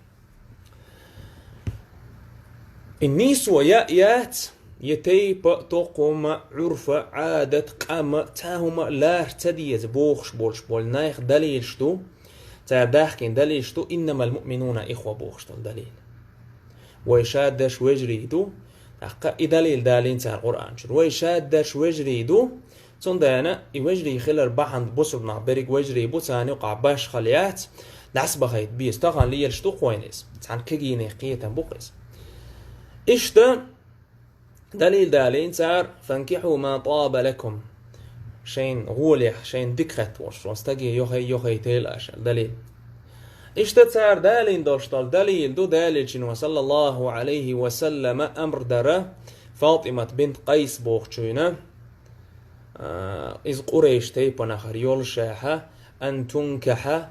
И нийсо яа яц, я тайпа, токхума, Ӏурфа, Ӏадат, къама, цхьа хӀума лара ца деза бохуш болуш болу найх далилаш ду, цара дахкийна далилаш ду, «Иннамал муъминуна ихва» бохуш долу далил. Вай шадерш вежарий ду, тӀаккха и далил далийна цара Къуръан чуьра. Вай шадерш вежарий ду, цундела и вежарий хилар бахьана бусурнах берриг вежарий бу, царна юкъахь башхалла яц, дӀасабахийта беза. Тахана лелаш ду-кх вайна иза. Цхьана кегийна кхетам бу-кх иза. Иштта далил далийна цара: «Фанкихьу ма таба лакум». Шайн гӀолех, шайн дика хетта волуш волу стаге йохай-, йохайтайла аша, далил. Иштта цара далийна долуш долу далил ду, Делан Элчано, саллаллаху Ӏалайхи ва саллама, амр дара Фатимат бинт Къайс бохучуьйна, а, иза Къурайш тайпанахара йолушехьа, ан тункаха,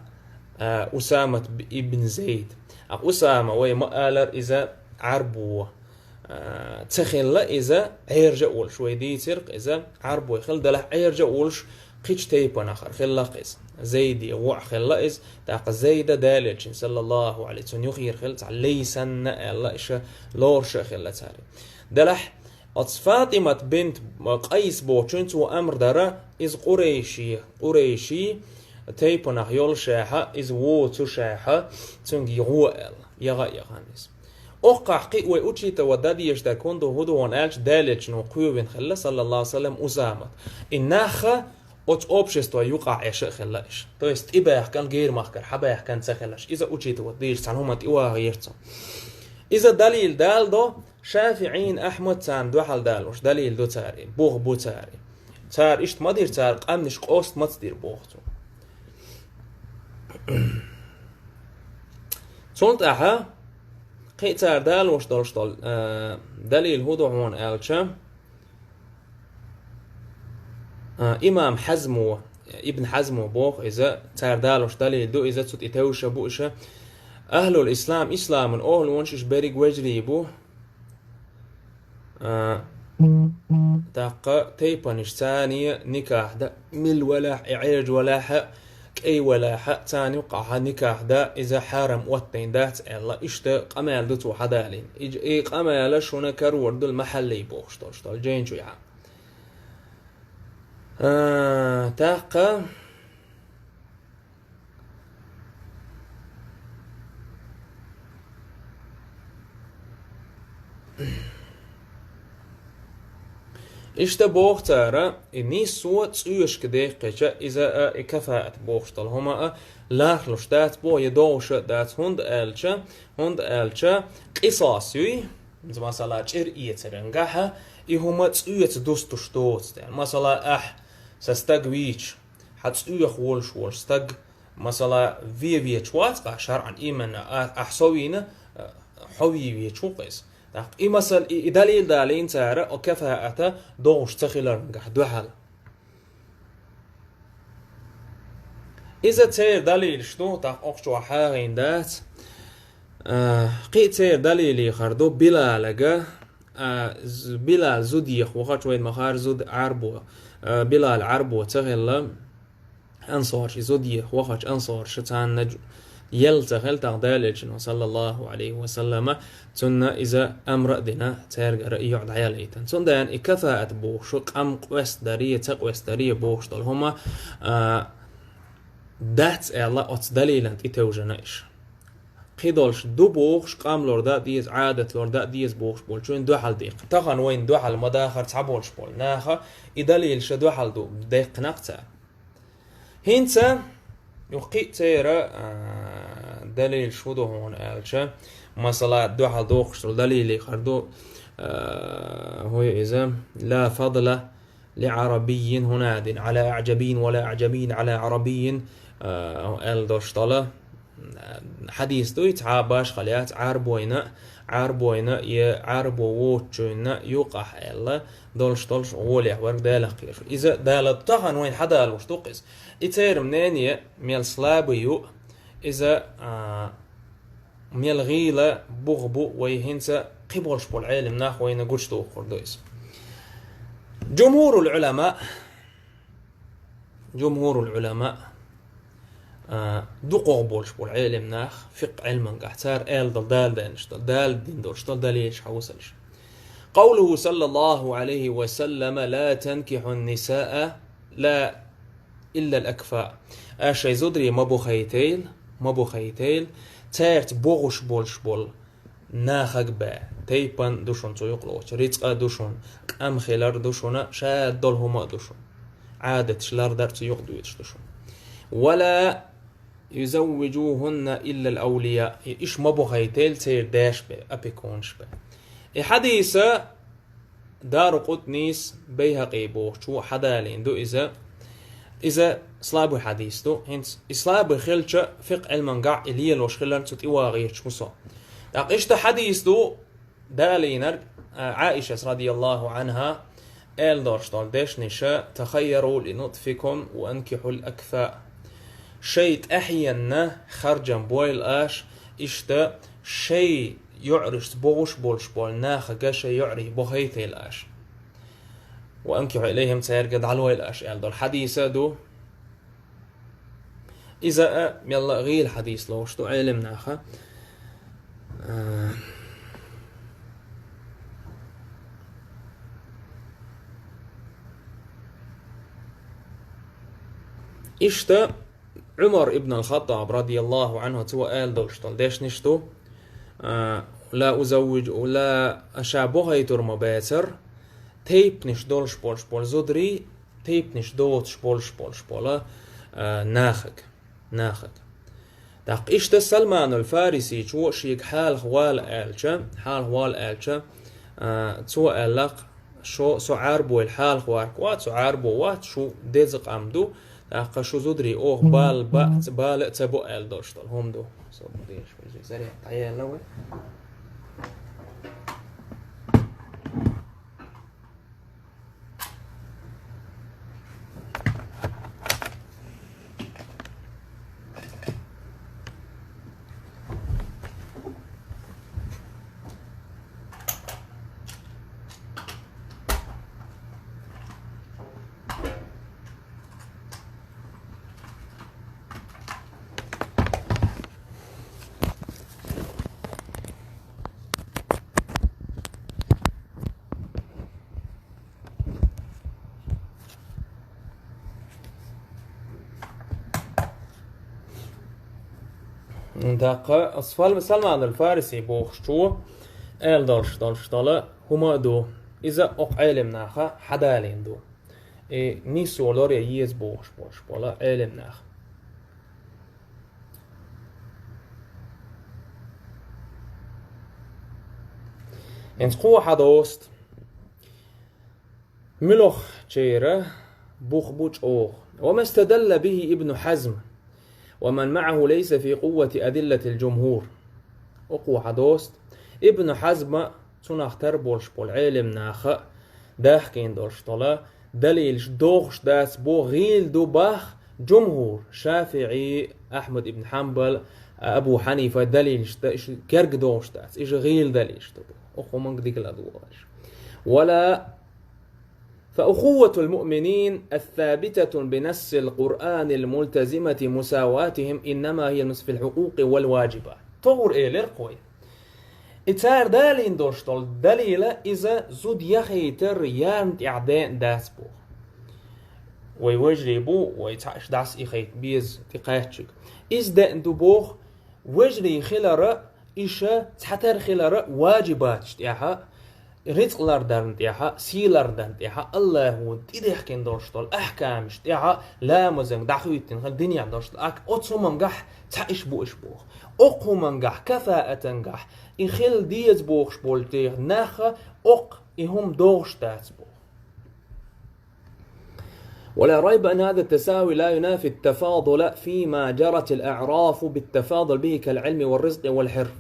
а, Усамат б-, ибн Зайд. А Усама вай ма аллара, иза Ӏарбо, а, ца хилла иза, Ӏержа а волуш, вай дийцира-кх иза, Ӏарбой хилла, делахь Ӏержа а волуш, кхечу тайпанахара хилла-кх иза. Зайде воӀ хилла иза, тӀаккха Зайда Делан Элчанна, саллаллаху Ӏалайхи, цунна юххера хилла, цхьа лей санна аьлла, иша лоруш а хилла цара. Делахь оцу Фатимат бинт Къайс бохучуьнца цо амр дара, иза къурайши, къурайши тайпанах йолушехьа, иза воцушехьа, цуьнга гӀо аьлла, яха а яхана иза. Оккхахь кхин а вай учитывать дан дезаш дерг хӀун ду, хӀун ду хьуна аьлча, Делан Элчано кхоьвина хилла, саллаллаху Ӏалайхи ва саллам, Усамат. И нахха оцу общество юкъахь Ӏеша а хилла иша. То есть тӀебаьхкан, гермахкара хьабаьхкан ца хилла иша. Иза учитывать дийша цхьана хӀуманна тӀевахийра цо. Иза далил далдо, ШафиӀийн, Ахьмад царна дуьхьал далош далил ду цара, бух бу цара. Цара иштта ма дира, цара къаьмнаш къоста маца дира боху цо. Цул тӀаьхьа кхин а цара далош долуш долу, а, далил хӀун ду хьуна аьлча, а, имам Хьазмо, Ибн Хьазмо боху иза, цара далош далил ду иза, цу тӀе тевжаш бу иша, Ахьлул ислам, исламан охӀлонаш уж берриг вежарий бу. А, тӀаккха тайпанаш царна никахь да, мила валахь а, и Ӏаьржа валахь а, кӀай валахь а, царна юккъехь никахь да, иза хьарам оттайн дац аьлла, иштта къамел ду цо хьадалийна. И, и къамел шуна карор ду Махьаллий бохуш долуш долу жайна чу яхьа. А, тӀаккха Иштта боху цара, и нисо цӀоьшка дехкича, иза а, и кафаат бохуш долу хӀума а лархлуш дац боху, я догӀуш а дац, хӀунда аьлча, хӀунда аьлча къисас юй, иза, масала, чӀир эцаран гахьа, и хӀума цӀоьца дустуш доцу тӀе. Масала, ахь, сан стаг вийча, хьан цӀоьха волуш волу стаг, масала, вен веча вац-кх шарӀан именно, а-, ахь со вийна, а, хьо вен веча ву-кх иза. ТӀаккха и масал, и, и далил далийна цара, о кафаата догӀуш ца хиларна гахь дуьхьал. Иза церан далилаш ду, тӀаккха окху чохь хьагӀийна дац. А, кхин а церан далилий хар ду, Билалага, а, з-, Билал зуда еха вахача вайн ма-хара зуда Ӏарбо, а, Билал Ӏарбо ца хилла, ансорша и зуда еха вахача ансорша царна ж-, елла ца хилла тӀаккха Делан Элчано, саллаллаху Ӏалайхи ва саллама, цунна иза амра а дина, цаьргара и йоӀ дӀаялийтина. Цундела и кафаат бохуш, къам къоьстадаре, ца къоьстадаре бохуш долу хӀума, а, дац аьлла, оцу далилан тӀе тевжина иша. Кхидолуш ду бохуш, къам лор дан а деза, Ӏадат лор дан а деза бохуш болчун дуьхьал деккха. Тахана вайна дуьхьал ма дахара цхьаболуш болу наха, и далилаш дуьхьал ду, деккхинакх цара. ХӀинца, юха кхин а церан, а, далилаш хӀун ду хьуна аьлча, масала, дуьхьал дохуш долу далилий хар ду, а, хӀун ю иза, ла фадла لعربي هناد على أعجمي ولا أعجمي على عربي, а, аьлла долуш долу. Хьадис ду и, цхьа башхалла яц, Ӏарбойна, Ӏарбойна я Ӏарбо воцучуьнна юкъахь аьлла, долуш долуш гӀолехь верг Далах кхераш. Иза Дала тахана вайна хьадалуш ду-кх иза. И церан мнение мел слабый ю, иза, а, мел гӀийла бух бу, вай хӀинца кхин болуш болу Ӏелам нах вайна гучудухур ду иза. Джумхурул Ӏулама, Джумхурул Ӏулама, а, дукхагӀа болуш болу Ӏелам нах, фикъхӀ Ӏилмангахь, цара аьлла долу, Дала даьллаш долу, Дала дина долуш долу далилаш хьан вусалаш. Къавлуху, саллаллаху Ӏалайхи ва саллама, ла танкихьун нисаа, ла Иллал акфа. Аш шайн зударий ма бухайтайла, ма бухайтайла, цаьрца богӀуш болуш болу нахаг бен, тайпан ду шуна цу юкъа лоцу, рицкъа ду шуна, къам хилар ду шуна, шадолу хӀума а ду шуна. Ӏадаташ лардар цу юкъа доьдуш ду шуна. Вала юзаввижухунна иллал авлия. И иш ма бухайтайла церан деш бен, опекунаш бен. И хьадиса Дару Къутнис, Байхьакъи бохучо хьадалийна ду иза. Иза слабый хьадис ду. ХӀинца и слабый хилча, фикъхӀ Ӏилмангахь и лелош хиларна цу тӀе вагӀийрча хӀусо. ТӀаккха иштта хьадис ду далийнарг, а, Ӏаишас, радияллаху Ӏанха, аьлла долуш долу дешниша: «Тахайяру ли нутфикум ва анкихьул акфа». Шай тӀаьхьенна харжам бойла аша, иштта шай йоӀарашца богӀуш болуш болу нахага шайн йоӀарий бохайтайла аша. «Ва анкихьу илайхим», цаьрга дӀалойла аша аьлла долу хьадиса а ду. Иза а мелла а гӀийла хьадис лоруш ду Ӏелам наха. А, иштта Ӏумар ибн ал-Хаттаб, радияллаху Ӏанху, цо аьлла долуш долу дешнаш ду, а, ла узаввижу, ла, аша бохайтур ма бацар, тайпнаш долуш болуш болу зударий, тайпнаш доцуш болуш болуш болу, а, нахаг, нахаг. ТӀаккха иштта Салманул Фарисичо шега хьалха вала аьлча, хьалха вала аьлча, а, цо аьллакх: «Шо, со Ӏарбойла хьалха варх вац, со Ӏарбо вац, шу деза къам ду, тӀаккха шу зударий оха бала бац, бала а ца бо», аьлла долуш долу хӀума ду. Со бу дийш вежарий, заря дӀаелла вай. ТӀаккха Сал-, Салман аль-Фариси бохучо аьлла долуш долуш долу хӀума а ду. Иза окху Ӏелам наха хьадалийна ду. И нийсо лор я еза бохуш болуш болу Ӏелам нах. ХӀинца кхо хьадоста. Муьлххачеран бух бу чӀогӀа. وما استدل به ابن حزم ومن معه ليس في قوة أدلة الجمهور. Окхо хьадоста. Ибн Хьазма, цунах тар болуш болу Ӏелам наха дахкийна долуш долу далилаш догӀуш дац бо, гӀийла ду бах, джумхур, ШафиӀи, Ахьмад ибн Хьанбал, Абу Хьанифа далилаш да, иша герга догӀуш дац, иша гӀийла далилаш ду. Окхо манга дигала а догӀуш. ولا فأخوة المؤمنين الثابتة بنص القرآن الملتزمة مساواتهم إنما هي في الحقوق والواجبات. ТогӀур элира кхой. И цара далийна долуш долу далила иза зуда яхийтар ярна тӀехь деана дац боху. Вай вежарий бу, вай цхьаъ иша дӀасаихайта беза тӀекхаьччиг. Иза деана ду боху, вежарий хилара, иша цхьатар хилара ваджибаташ тӀехьа, рицкъ лардарна тӀехьа, сий лардарна тӀехьа, Аллахо тӀедехкина долуш долу ахкамаш тӀехьа, ламазанга дӀахуьйттина хила динехь долуш долу, ак-, оцу хӀумангахь цхьа иш бу иш боху. Окху хӀумангахь, кафаатангахь, и хила деза бохуш болу тӀехьа наха, окху и хӀума догӀуш дац боху. ولا ريب أن هذا التساوي لا ينافي التفاضل فيما جرت الأعراف بالتفاضل به كالعلم والرزق والحرف.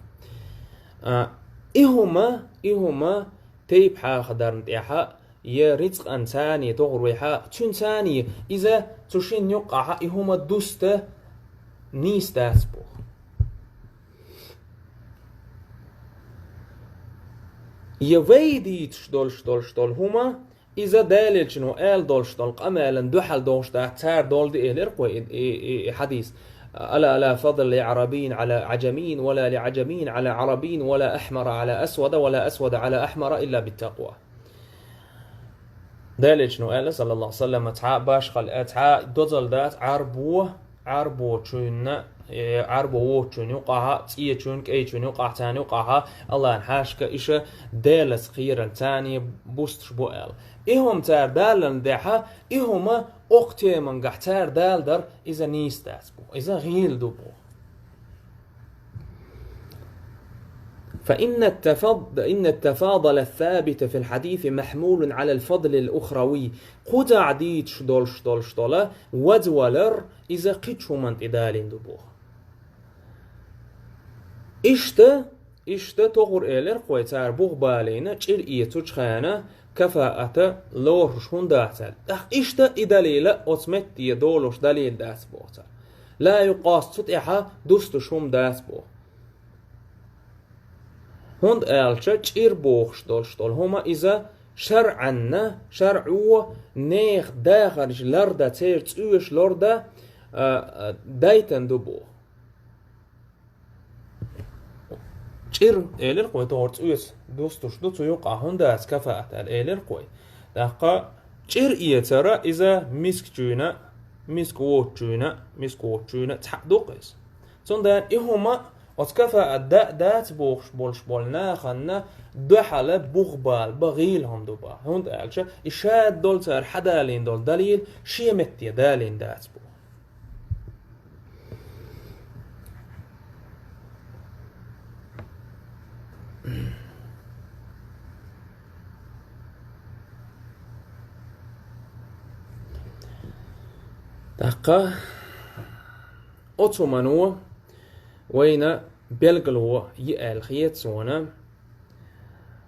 А, и хӀума, и хӀума тайп хьахадарна тӀехьа, я рицкъан цани, тохур вай хьа, цуьн цани, иза цу шин юккъахьа и хӀума дуста нийса дац боху. Я вай дийцуш долуш долуш долу хӀума, иза Делилчано аьлла долуш долу къамелан дуьхьал долуш дац, цара долу ди элира кхо и, и, и, и хьадис. ألا لا فضل لعربي على عجمي ولا لعجمي على عربي ولا أحمر على أسود ولا أسود على أحمر إلا بالتقوى. Делилчано аьлла, саллаллаху алейхи ва саллям, цхьа башхал, цхьа дозал дац Ӏарбо, Ӏарбочуьнна, э, Ӏарбо воцучуьнна юкъахьа, цӀечуьнна, кӀайчуьнна юкъахьа, царна юкъахьа, Аллахьан хьаьшка иша Делаца кхеран царна бусташ бу аьлла. И хӀума цара даллална дехьа, и хӀума окху темангахь цара далдар, иза нийса дац бу, иза гӀийла ду бу. فإن التفض-، إن التفاضل الثابت في الحديث محمول على الفضل الأخروي. Кхузахь дийцуш долуш долуш дола вазвалар, иза кхечу хӀуманна тӀе далийна ду боху. Иштта, иштта тохур элира кхой цара бух балийна, чӀир эцучу хана кафаата лоруш хӀунда дац аьлла. ТӀаккха иштта и далийла оцу метте долуш далийла дац боху цара. Ла юкъас цу тӀехьа дустуш хӀума дац боху. ХӀунда аьлча чӀир бохуш долуш долу хӀума иза шарӀанна, шарӀо нехан дахарш ларда, церан цӀоьш ларда, а, а, дайтан ду боху. ЧӀир, элира кхой, тохар цӀоьца дустуш ду, цу юкъа хӀунда дац кафаат аьлла, элира кхой. ТӀаккха чӀир эцара иза мискачуьна, миска воцучуьна, миска воцучуьна цхьаъ ду-кх иза. Цундела и хӀума оцу кафаат да-, дац бохуш болуш болу наханна дуьхьала бух бала бан гӀийла хӀума ду бан. ХӀунда аьлча и шада долу цара хьадалийна долу далийла шен метте далийна дац боху. ТӀаккха оцу хӀумано вайна билгало йи аьлла хета суна,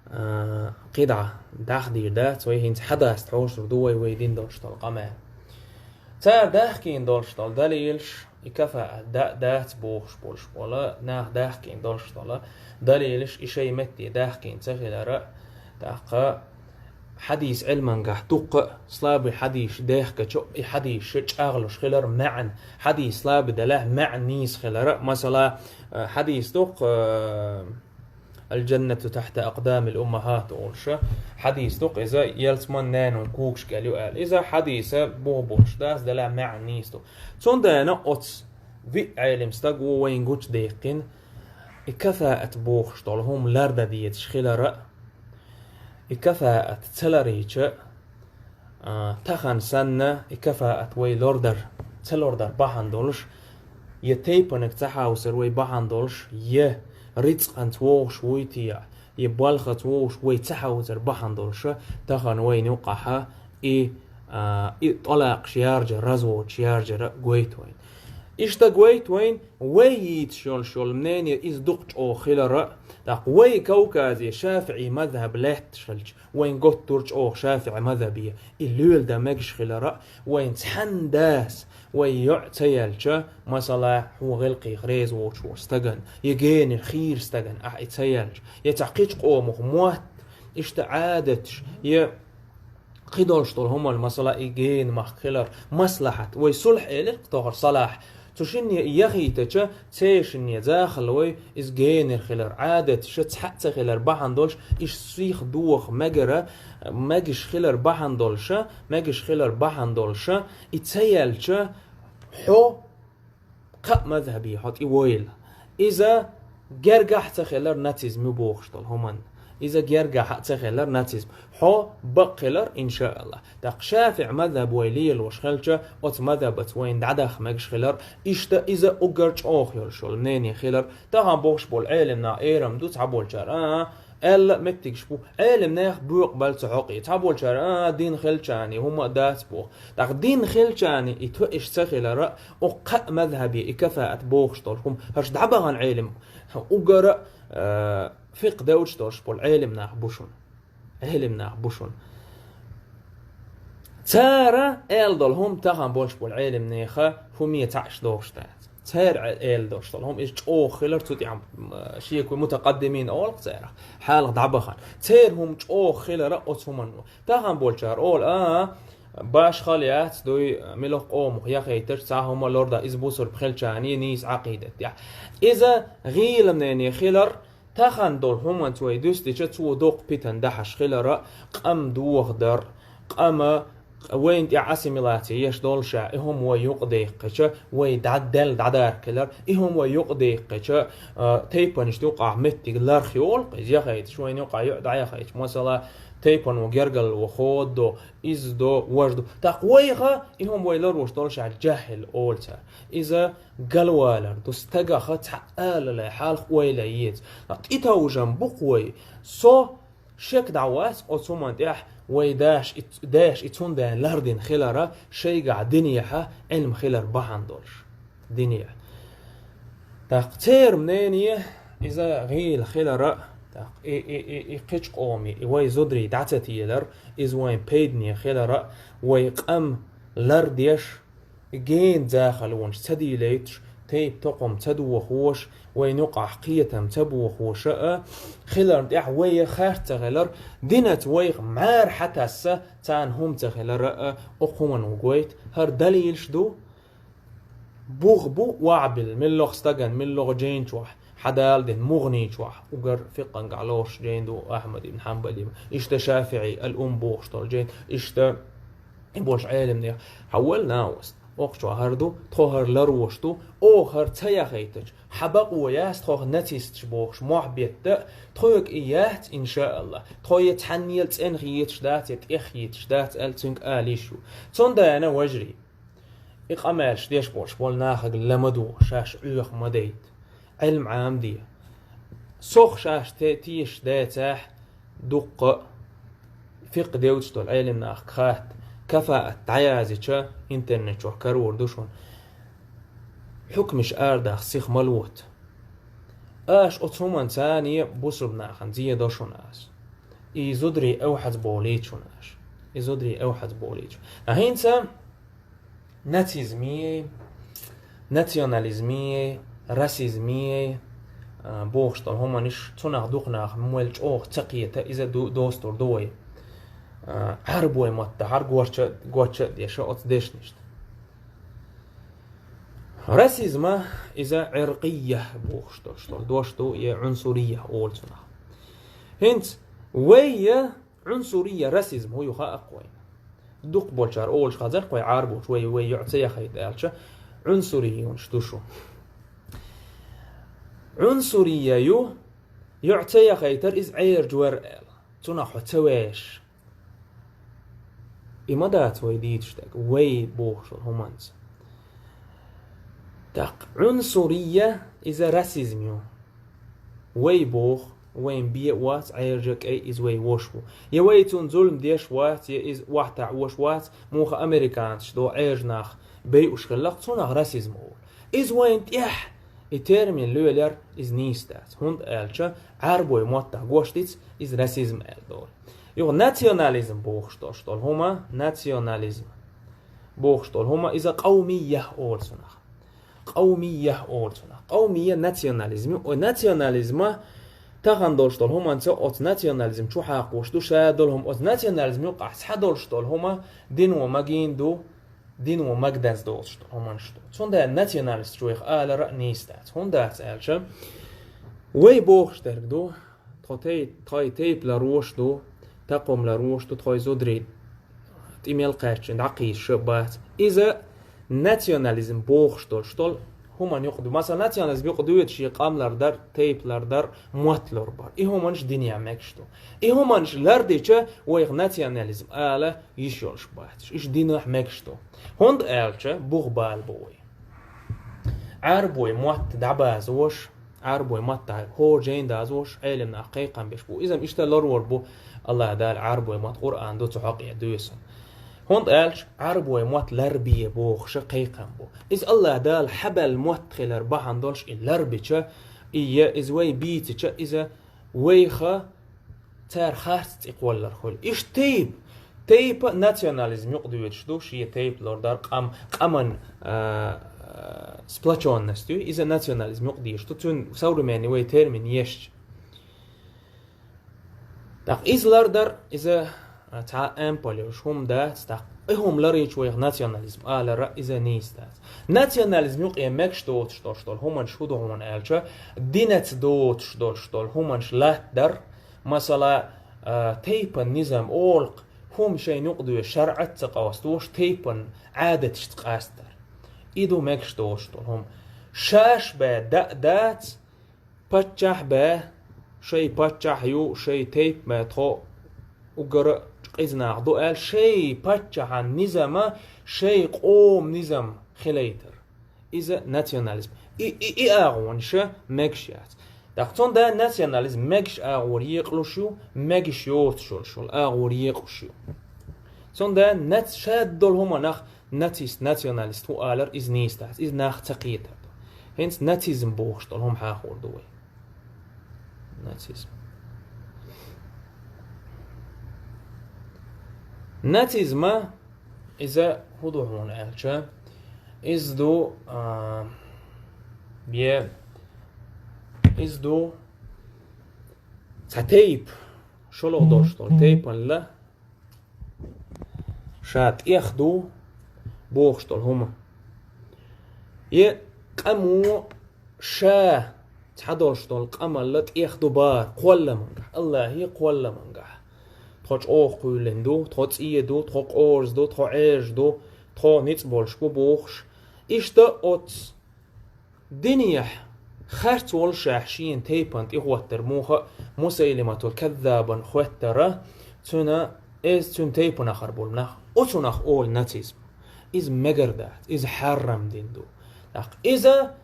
а, кхидӀа дахдийр дац, вай хӀинца хьадаста хьошур ду вай, вай дина долуш долу къамел. Цара дахкийна долуш долу далилаш, и кафаат да-, дац бохуш болуш бола, нах дахкийна долуш долу далилаш, и шайн метте дахкийна ца хилара, тӀаккха хьадис Ӏилмангахь дуккха а слабый хьадисаш дехкачу, и хьадисаш чӀагӀлуш хилар маьӀна. Хьадис слабый делахь, маьӀна нийса хилара. Масала, э, хьадис дуккха, э, «الجنة تحت أقدام الأمهات» олуша. Хьадис дуккха, иза ялсман ненан когаш кӀел ю аьлла. Иза хьадиса боху болуш дац, делахь маьӀна нийса ду. Цундела оцу Виъ Ӏелим стаг ву вайн гучадаьккхина, и кафаат бохуш долу хӀума лардан дезаш хилар а, и кафаат ца ларийча, а, тахана санна и кафаат вай лордар, ца лордар бахьана долуш, я тайпаниг ца хьовсар вай бахьана долуш, я рицкъанца вогӀуш вуй те, я балхаца вогӀуш вай ца хьовсар бахьана долуша, тахана вайна юкъахьа и, а, и тӀалакъаш яржар, разводаш яржара гойту вайна. Иштта гойту вайна, вай йийцаш йолуш йолу мнение иза дукха чӀогӀа хилара, тӀаккха вай Кавказе шафиӀий мазхьаб лаьтташ хилча, вайн готтур чӀогӀа шафиӀий мазхьабе, и лоьла дан мегаш хилара, вайн цхьаьна дас, вай йоӀ ца яьлча, масала, хьо гӀиллакхех реза воцуш волу стаган, я генара хийра стаган ахь и ца яьлча, я цхьа кхечу къомах мотт, иштта Ӏадаташ, я кхидолуш долу хӀуманна, масала, и гена махка хилар, маслахьат, вай сулхь элира тохара салахь, цу шинне и яхийтача, церан шинне захалла вай, иза генара хилар, Ӏадаташа цхьаъ ца хилар бахьана долуш, иштта сих доха мегара, мегаш хилар бахьана долуша, мегаш хилар бахьана долуша, и ца яьлча, хьо кхаа мазхьабе хьо тӀе войла. Иза гергахь ца хилар нацизм ю бохуш долу хӀуманна. Иза гергахь а ца хилар нацизм. Хьо бакъ хилар, иншааллах. ТӀаккха шафиӀ мазхьаб вай лелош хилча, оцу мазхьабаца вайна дӀадаха мегаш хилар, иштта иза уггар чӀогӀа йолуш йолу мнение хилар. Тахана бохуш болу Ӏелим нах эрам ду цхьаболчара, а, аьлла а меттигаш бу, Ӏелим нехан боькъу бала ца хьокъе. Цхьаболчара, а, дин хилчани, хӀума а дац боху. ТӀаккха дин хилчани и тоьаш ца хилара, окху кхаа мазхьабе и кафаат бохуш долу хӀума, хӀорш дӀабахана Ӏелим, угара, а, фикъ девдаш долуш болу Ӏелим нах бу шуна. Ӏелим нах бу шуна. Цара аьлла долу хӀума тахана болуш болу Ӏелим неха хӀуме цхьаъш дохуш дац. Церан аьлла долуш долу хӀума иза чӀогӀа хилар цу тӀехь, м, шеко мутакъаддимин олу церах, хьалха дӀабахана. Церан хӀума чӀогӀа хилара оцу хӀуманна. Тахана болчара олу, а, башхал яц дуй, милох къомах яхийташ, цхьа хӀума лорда, иза бусурба хилчани нийса Ӏакъидат тӀехь. Иза гӀийла мнение хилар, тахана долу хӀуманца вай дуьстича, цо доккха питана дахьаш хилара, къам дохадар, къама вайна тӀехь ассимиляция еш долуша, и хӀума вай юкъадаьккхича, вай дӀа-, Делла дӀадаркхилар, и хӀума вай юкъадаьккхича, а, тайпанашна юкъахь меттиг ларх йолу, иза яхийташ, вайна юкъахь йоӀ дӀаяхийташ, масала, тайпано гергарло ходо, иза до, важа до. ТӀаккха вайха, и хӀума вай ларош долуша жахӀил олу цара. Иза галвалар ду, стагаха цхьа алале хьалха ойла еза. ТӀетовжам бу-кх вай, со шек дӀа вац оцу хӀуманна тӀехь, вай даш и, даш и цундела лардина хилара, шайгахь динехьа Ӏилма хилар бахьана долуш. Динехьа. ТӀаккха церан мнение, иза гӀийла хилара, тӀаккха и, и, и, и кхечу къоме, и вай зударий дӀа ца телар, иза вайн пайдане хилара, вай къам лардеш, гена захалонаш ца дийлайташ, тайпа токхам ца дохош, вайна юкъахь кхетам ца бохоша а, хиларна тӀехь вай харц ца хилар, динаца вайх мара хьатасса царна хӀума ца хилара а, окху хӀуманна ву гойту, хӀара далилаш ду, бух бу ваӀбил, миллох стаган, миллох жайна чохь, хьадала дина мугӀни чохь, угар фикъхангахь лоруш жайна ду Ахьмад ибн Хьанбали, иштта ШафиӀий ал-Ум бохуш долу жайна, иштта и болуш Ӏелимнех, хьан вала наост, окху чохь хӀара ду, тхо хӀара ларош ду, оха хӀара ца яхийтача, хьан бакъо яц тхох нацисташ бохуш мохь бетта, тхоьга и яц, иншааллах, тхо я цхьаннел цӀенах йеташ дац, я тӀех йеташ дац аьлла цуьнга ала йиш ю. Цундела, важарий, и къамелаш деш болуш болу нахаг ла ма ду, шаьш Ӏоьху ма дайта. Ӏилма Ӏамаде. Сох шаьш те-, тешаш дацахь, дуккха а фикъ девдаш долу Ӏелим нахага хатта, кафаат дӀаязйича, интернет чохь карор ду шуна. Хьукмаш арадаха сиха ма лота. Аша оцу хӀуманца царна бусурба нахана зен до шуна аса. И зударий эвхьазболийта шуна аша. И зударий эвхьазболийта шуна. Ткъа хӀинца нацизмий, национализмий, расизмий, а, бохуш долу хӀуманаш, цунах дукха нах мел чӀогӀа ца кхета, иза ду-, достур ду вай. А, Ӏарбой маттахьара гоча, гоча а деша оцу дешнашна. Расизма иза Ӏиркъийя бохуш долуш долу дош ду, я Ӏунсурийя олу цунах. ХӀинца вай я Ӏунсурийя, расизм хӀу ю хаьа-кх вайна. Дукха болчара олуш хазар-кх вай Ӏарбоша, вай, вай йоӀ ца яхийта аьлча, Ӏунсурийюнаш ду шу. Ӏунсурия ю, йоӀ ца яхайтар, иза Ӏержа вар аьлла. Цунах хьо ца веш. И ма дац вай дийцаш дерг, вай бохуш долу хӀуманца. ТӀаккха Ӏунсурия иза расизм ю. Вай боху, вайн бен а вац, Ӏержа кӀай иза вай вош ву. Я вай цунна зулам деш вац, я иза охьатаӀош вац, муха американцаш до Ӏержа нах байуш хиллакх, цунах расизм олу. Иза вайн тӀехь и термин лоьлар, иза нийса дац. ХӀунда аьлча Ӏарбой моттахь гуш диц, иза расизм аьлла долу. Юха национализм бохуш долуш долу хӀума, национализм бохуш долу хӀума, иза къавмия олу цунах. Къавмия олу цунах. Къавмия национализм ю. Ой, национализма тахана долуш долу хӀуманца оцу национализм чу хьакхош ду, ша долу хӀума оцу национализм юкъахь схьа долуш долу хӀума дино магийна ду, дино магадаза доцуш долу хӀуманаш ду. Цундела националист чу вайх алара а нийса дац. ХӀунда дац аьлча, вай бохуш дерг ду, тхо тей-, тхой тайпа ларвош ду, такхом ларвош ду, тхой зударий тӀе мел кхаьччина дӀакхийсуш а бац. Иза национализм бохуш долуш долу хӀуманна юкъа ду. Масала, национализм юкъа дуьйцу шен къам лардар, тайпа лардар, мотт ларбар. И хӀуманаш динехь мегаш ду. И хӀуманаш лардича, вайх национализм ала йиш йолуш бац. Иштта динехь мегаш ду. ХӀунда аьлча, бух бала бу вай. Ӏарбой мотт дӀабазош, Ӏарбой маттахь хӀора жайна дазош, Ӏелам нах кхайкхам беш бу. Иза-м иштта ларвар бу, Аллах Дала Ӏарбой мотт Къуръан ду цу хьокъе дуьйсу. ХӀунда аьлча Ӏарбой мотт ларбе бохуша кхайкхам бу. Иза Аллах Дала хьабаьлла мотт хилар бахьана долуш и ларбича, и я иза вай бийцича, иза вайха цара харц цӀе кхоллар хуьлу. Иштта тайпа, тайпа национализм юкъа дуьйцуш ду, шен тайпа лардар, къам, къаман, а, а, сплочённость ю, иза национализм юкъа дуьйцуш ду, цуьнан современный вай термин ешча. ТӀаккха иза лардар, иза, а, цхьа ампал йолуш хӀума дац, тӀаккха и хӀума ларийча вайх национализм алара, иза нийса дац. Национализм юкъе мегаш доцуш долуш долу хӀуманаш хӀун ду хьуна аьлча, динаца доцуш долуш долу хӀуманаш латтадар, масала, а, тайпан низам олу-кх, хӀума шайна юкъа доьшуш, шарӀат ца къостош, тайпан Ӏадаташца къастар. И ду мегаш доцуш долу хӀума. Шаьш бен даа дац, паччахь бен, шайн паччахь ю, шайн тайпа бен тхо уггар а къиза нах ду аьлла, шайн паччахьан низама, шайн къоман низам хилийтар. Иза национализм. И, и, и агӀонаш мегаш яц. ТӀаккха цундела национализм мегаш агӀор екъалуш ю, мегаш йоцуш йолуш йолу агӀор екъалуш ю. Цундела нац-, шадолу хӀуманах нацист, националист хӀу алар иза нийса дац, иза нах ца кхетар ду. ХӀинца нацизм бохуш долу хӀума хьахор ду вай. Нацизм. Нацизма иза хӀун ду хьуна аьлча, иза ду, а, бе, иза ду цхьа тайпа, шолгӀа долуш долу тайпанна ла ша тӀех ду бохуш долу хӀума. И къамо ша цхьа долуш долу къамалла тӀех ду бара, кхолламангахь, Аллахье кхолламангахь. Тхо чӀогӀа кхоьллина ду, тхо цӀе ду, тхо къорза ду, тхо Ӏежа ду, тхо ницкъ болуш бу бохуш. Иштта оцу динехь харц волушехь шена тайпана тӀехӀоттар муха а Мусайлиматул Каззабан хоьттара, цуьнан, иза цуьнан тайпанахара болу нах. Оцунах олу нацизм. Иза мегар дац, иза хьаррам дин ду. ТӀаккха иза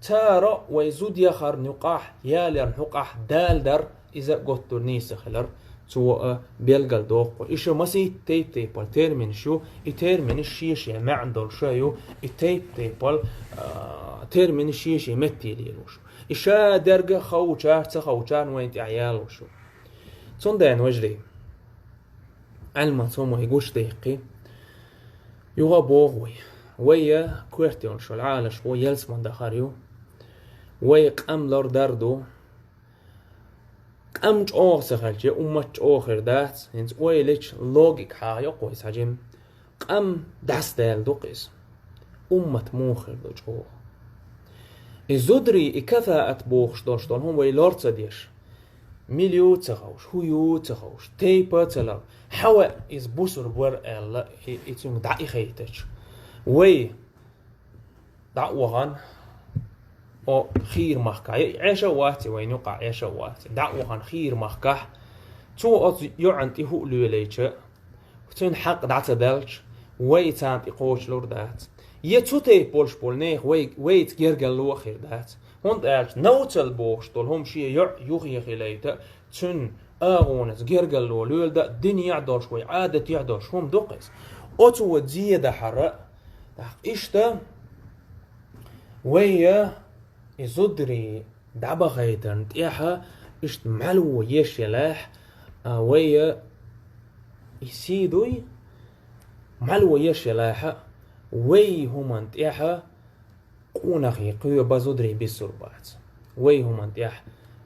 цара вай зуда яхарна юкъахь, яларна хьукъахь Дала дар, иза готтур нийса хилар, цо а белгал доккху. И ша масийтта тайп-тайпал терминаш ю, и терминаш шен-шен маьӀна долуш ю, и тайп-тайпал, а, терминаш шен-шен метте лелош. И ша дерга ховчар, ца ховчарна вайна тӀехь ялош ю. Цундела, вежарий, Ӏилманца хӀума вай гучудайккхи. Юха а боху вай. Вай я коьрта йолуш йолу Ӏалашо ялсамане дахар ю. Вай къам лардар ду. Къам чӀогӀа ца хилча, уммат чӀогӀа хир дац. ХӀинца ойла йича, логика хьахайо-кх вай цхьа жимма. Къам дӀасадаьлла ду-кх иза. Уммат муха хир ду чӀогӀа? И зударий, и кафаат бохуш долуш долу хӀума вай лор ца деш. Мила ю ца ховш, хӀун ю ца ховш, тайпа а ца лар. Хьаваъ иза бусург вара аьлла, и, и цуьнга дӀа и хайтача. Вай ДӀа а вахана, о, хийра махкахь, Ӏеша а вац, вайна юкъахь Ӏеша а вац, дӀа а вахана хийра махкахь, цо оцу йоӀана тӀе хӀуъа лелайча, цуьнан хьакъ дӀа ца даьлча, вай царна тӀе кхочур дац. Я цу тайпа болуш болу нехан вай, вайца гергарло а хир дац. ХӀунда аьлча, навцал бохуш долу хӀума шен йоӀ юххе хилийта, цуьнан агӀонца гергарло лелда, динехь долуш вай, Ӏадатехь долуш хӀума ду-кх иза. Оцо зен дахьара, тӀаккха иштта вай и зударий дӀабахийтарна тӀехь, иштта мӀаьло еш елахь, а, вай и сий дуй, мӀаьло еш елахь, вай хӀуманна тӀехь къонахий кхоба, зударий бисур бац. Вай хӀуманна тӀехь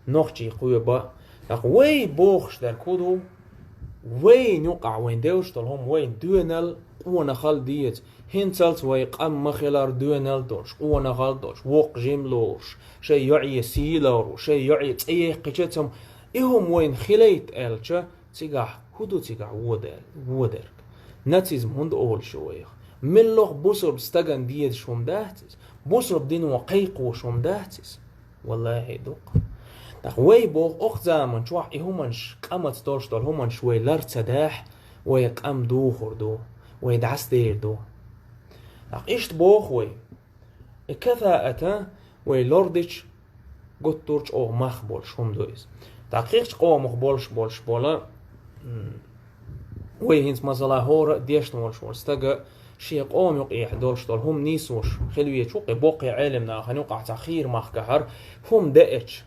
нохчий кхоба. ТӀаккха вай бохуш дерг хӀун ду? Вайна юкъахь вайна девзаш долу хӀума вайна доьналла, къонахалла деза. ХӀинцалц вай къам ма хилара доьналла долуш, къонахалла долуш, воккха жима лоруш, шайн йоӀе сий лоруш, шайн йоӀе цӀе яьккхича а цхьа хӀума. И хӀума вайна хилийта аьлча, цигахь хӀун ду цигахь вода-, водерг? Нацизм хӀунда олуш ю вайх? Меллох бусурба стагана дезаш хӀума дац иза? Бусурба дино кхайкхош хӀума дац иза? Валлахьи, ду-кх. ТӀаккха вай боху, окху заман чохь и хӀуманаш, къамаца долуш долу хӀуманаш вай лар ца дахь, вай къам духур ду, вай дӀасадер ду. ТӀаккха иштта боху вай, и кафаата вай лардича, гуттар а чӀогӀа мах болуш хӀума ду иза. ТӀаккха кхечу къомах болуш болуш болу, м, вай хӀинца, масала, хӀора а дешна волуш волу стага шен къома юкъехь долуш долу хӀума нийсош хила везаш ву-кх, и боккхий Ӏелам нахана юкъахь цхьа хийра махкахь хӀара хӀума деача,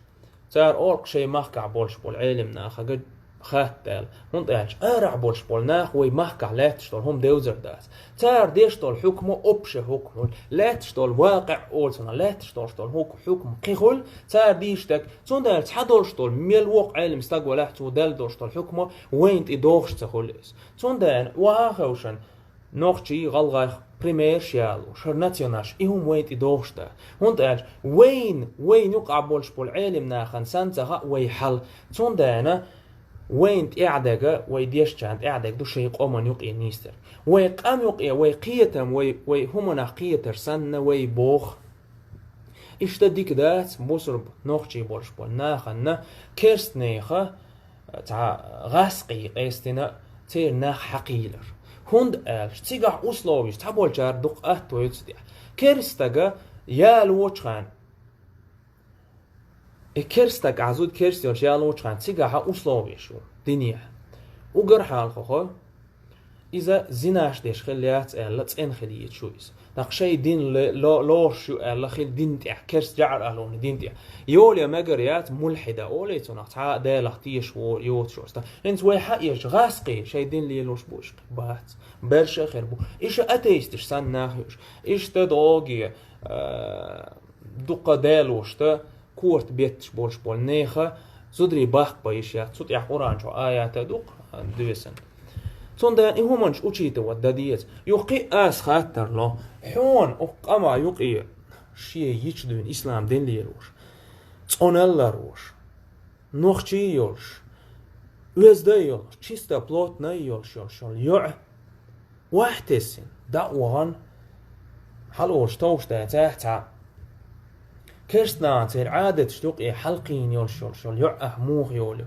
цара олу-кх шайн махкахь болуш болу Ӏелам нахага хатта аьлла. ХӀунда аьлча арахь болуш болу нах вай махкахь лаьтташ долу хӀума девзар дац. Цара деш долу хьукма общий хьукма хуьлу, лаьтташ долу вакъиъ олу цунах, лаьтташ долуш долу хьук-, хьукма кхин хуьлу, цара дийш дерг. Цундела цхьа долуш долу, мел воккха Ӏелам стаг валахь, цо делла долуш долу хьукма вайна тӀе догӀуш ца хуьлу иза. Цундела ваха а хевшина, нохчий, гӀалгӀайх примерш яло, шара национаш, и хӀума вайна тӀе догӀуш дац. ХӀунда аьлча вайна, вайна юкъахь болуш болу Ӏелам нахана санна ца хаьа вай хьал. Цундела вайна тӀаьхьадерг, вай дешначарна тӀаьхьадерг ду шайн къоман юкъе нийсдерг. Вай къам юкъе, вай кхетам, вай, вай хӀуманах кхетар санна вай боху. Иштта дика дац бусурба нохчий болуш болу нахана керстанеха цхьа гӀаскхий къестина, церан нах хьакхийлар. ХӀунда аьлча цигахь условиш цхьаболчара дукха атто ю цу тӀехь. Керстага ялочу хенахь, и керстаг, а зуда керст йолуш ялочу хенахь, цигахь условиш ю динехь. Уггар хьалхахо, иза зинаш деш хилла яц аьлла, цӀена хила езаш ю иза. ТӀаккха шайн дин ле-, ло-, лоруш ю аьлла, хила дин тӀехь, керст жаӀар ахьлуна дин тӀехь. Йоле мегар яц мулхьида, олий цунах, цхьа а Далах тешаш воцуш волу стаг. ХӀинца вай хьаэцча гӀаскхий шайн дин лелош бу уьш? Бац. Берш а хир бу. Иштта атеисташ санна нах ю уьш. Иштта догӀе, а, дукха далошта корта бетташ болуш болу нехан зударий баккха бан йиш яц, цу тӀехь Къуръан чохь аят а ду-кх, а, доьсна. Цундела и хӀуманаш учитывать дан деза. Юха кхин а аса хаттар ло, хьуна укх къаман юкъе шен йича дуьйна ислам дин лелош, цӀонал ларош, нохчий а йолуш, оьзда а йолуш, чисто плотно а йолуш, йолуш йолу йоӀ, охьатесна, дӀа а вахана, хьалолуш товш дацахь цхьа. Керстанаха церан Ӏадаташ юкъе хьалкхийна йолуш йолуш йолу йоӀ ахь муха йолу?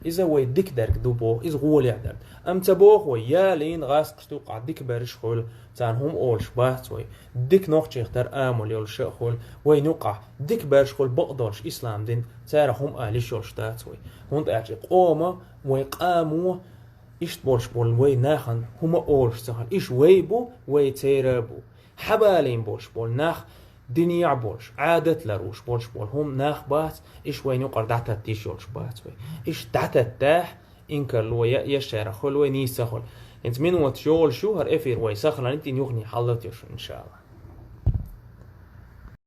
Иза вай дика дерг ду боху, иза гӀолехь дерг. Амма ца боху вай, ялийна гӀаскхашна юкъахь дика берш хуьлу, царна хӀума олуш бац вай. Дика нохчех тара амал йолуш а хуьлу, вайна юкъахь дика берш хуьлу бакъдолуш ислам дин, царах хӀума ала йиш йолуш дац вай. ХӀунда аьлча и къома, вай къамо, иштта болуш болу вай нахана хӀума олуш ца хилла. Иш вай бу, вай церан а бу. Хьабалийна болуш болу нах, динехь болуш, Ӏадат ларош болуш болу хӀума нах бац, иш вайна юкъара дӀататта йиш йолуш бац вай. Иш дӀататтахь, инкарло я, я шарах хуьлу вай, нийса ца хуьлу. ХӀинца миноташ йолуш ю, хӀара эфир вай сохранить йина, юхане хьаллатайо шуна, иншалла.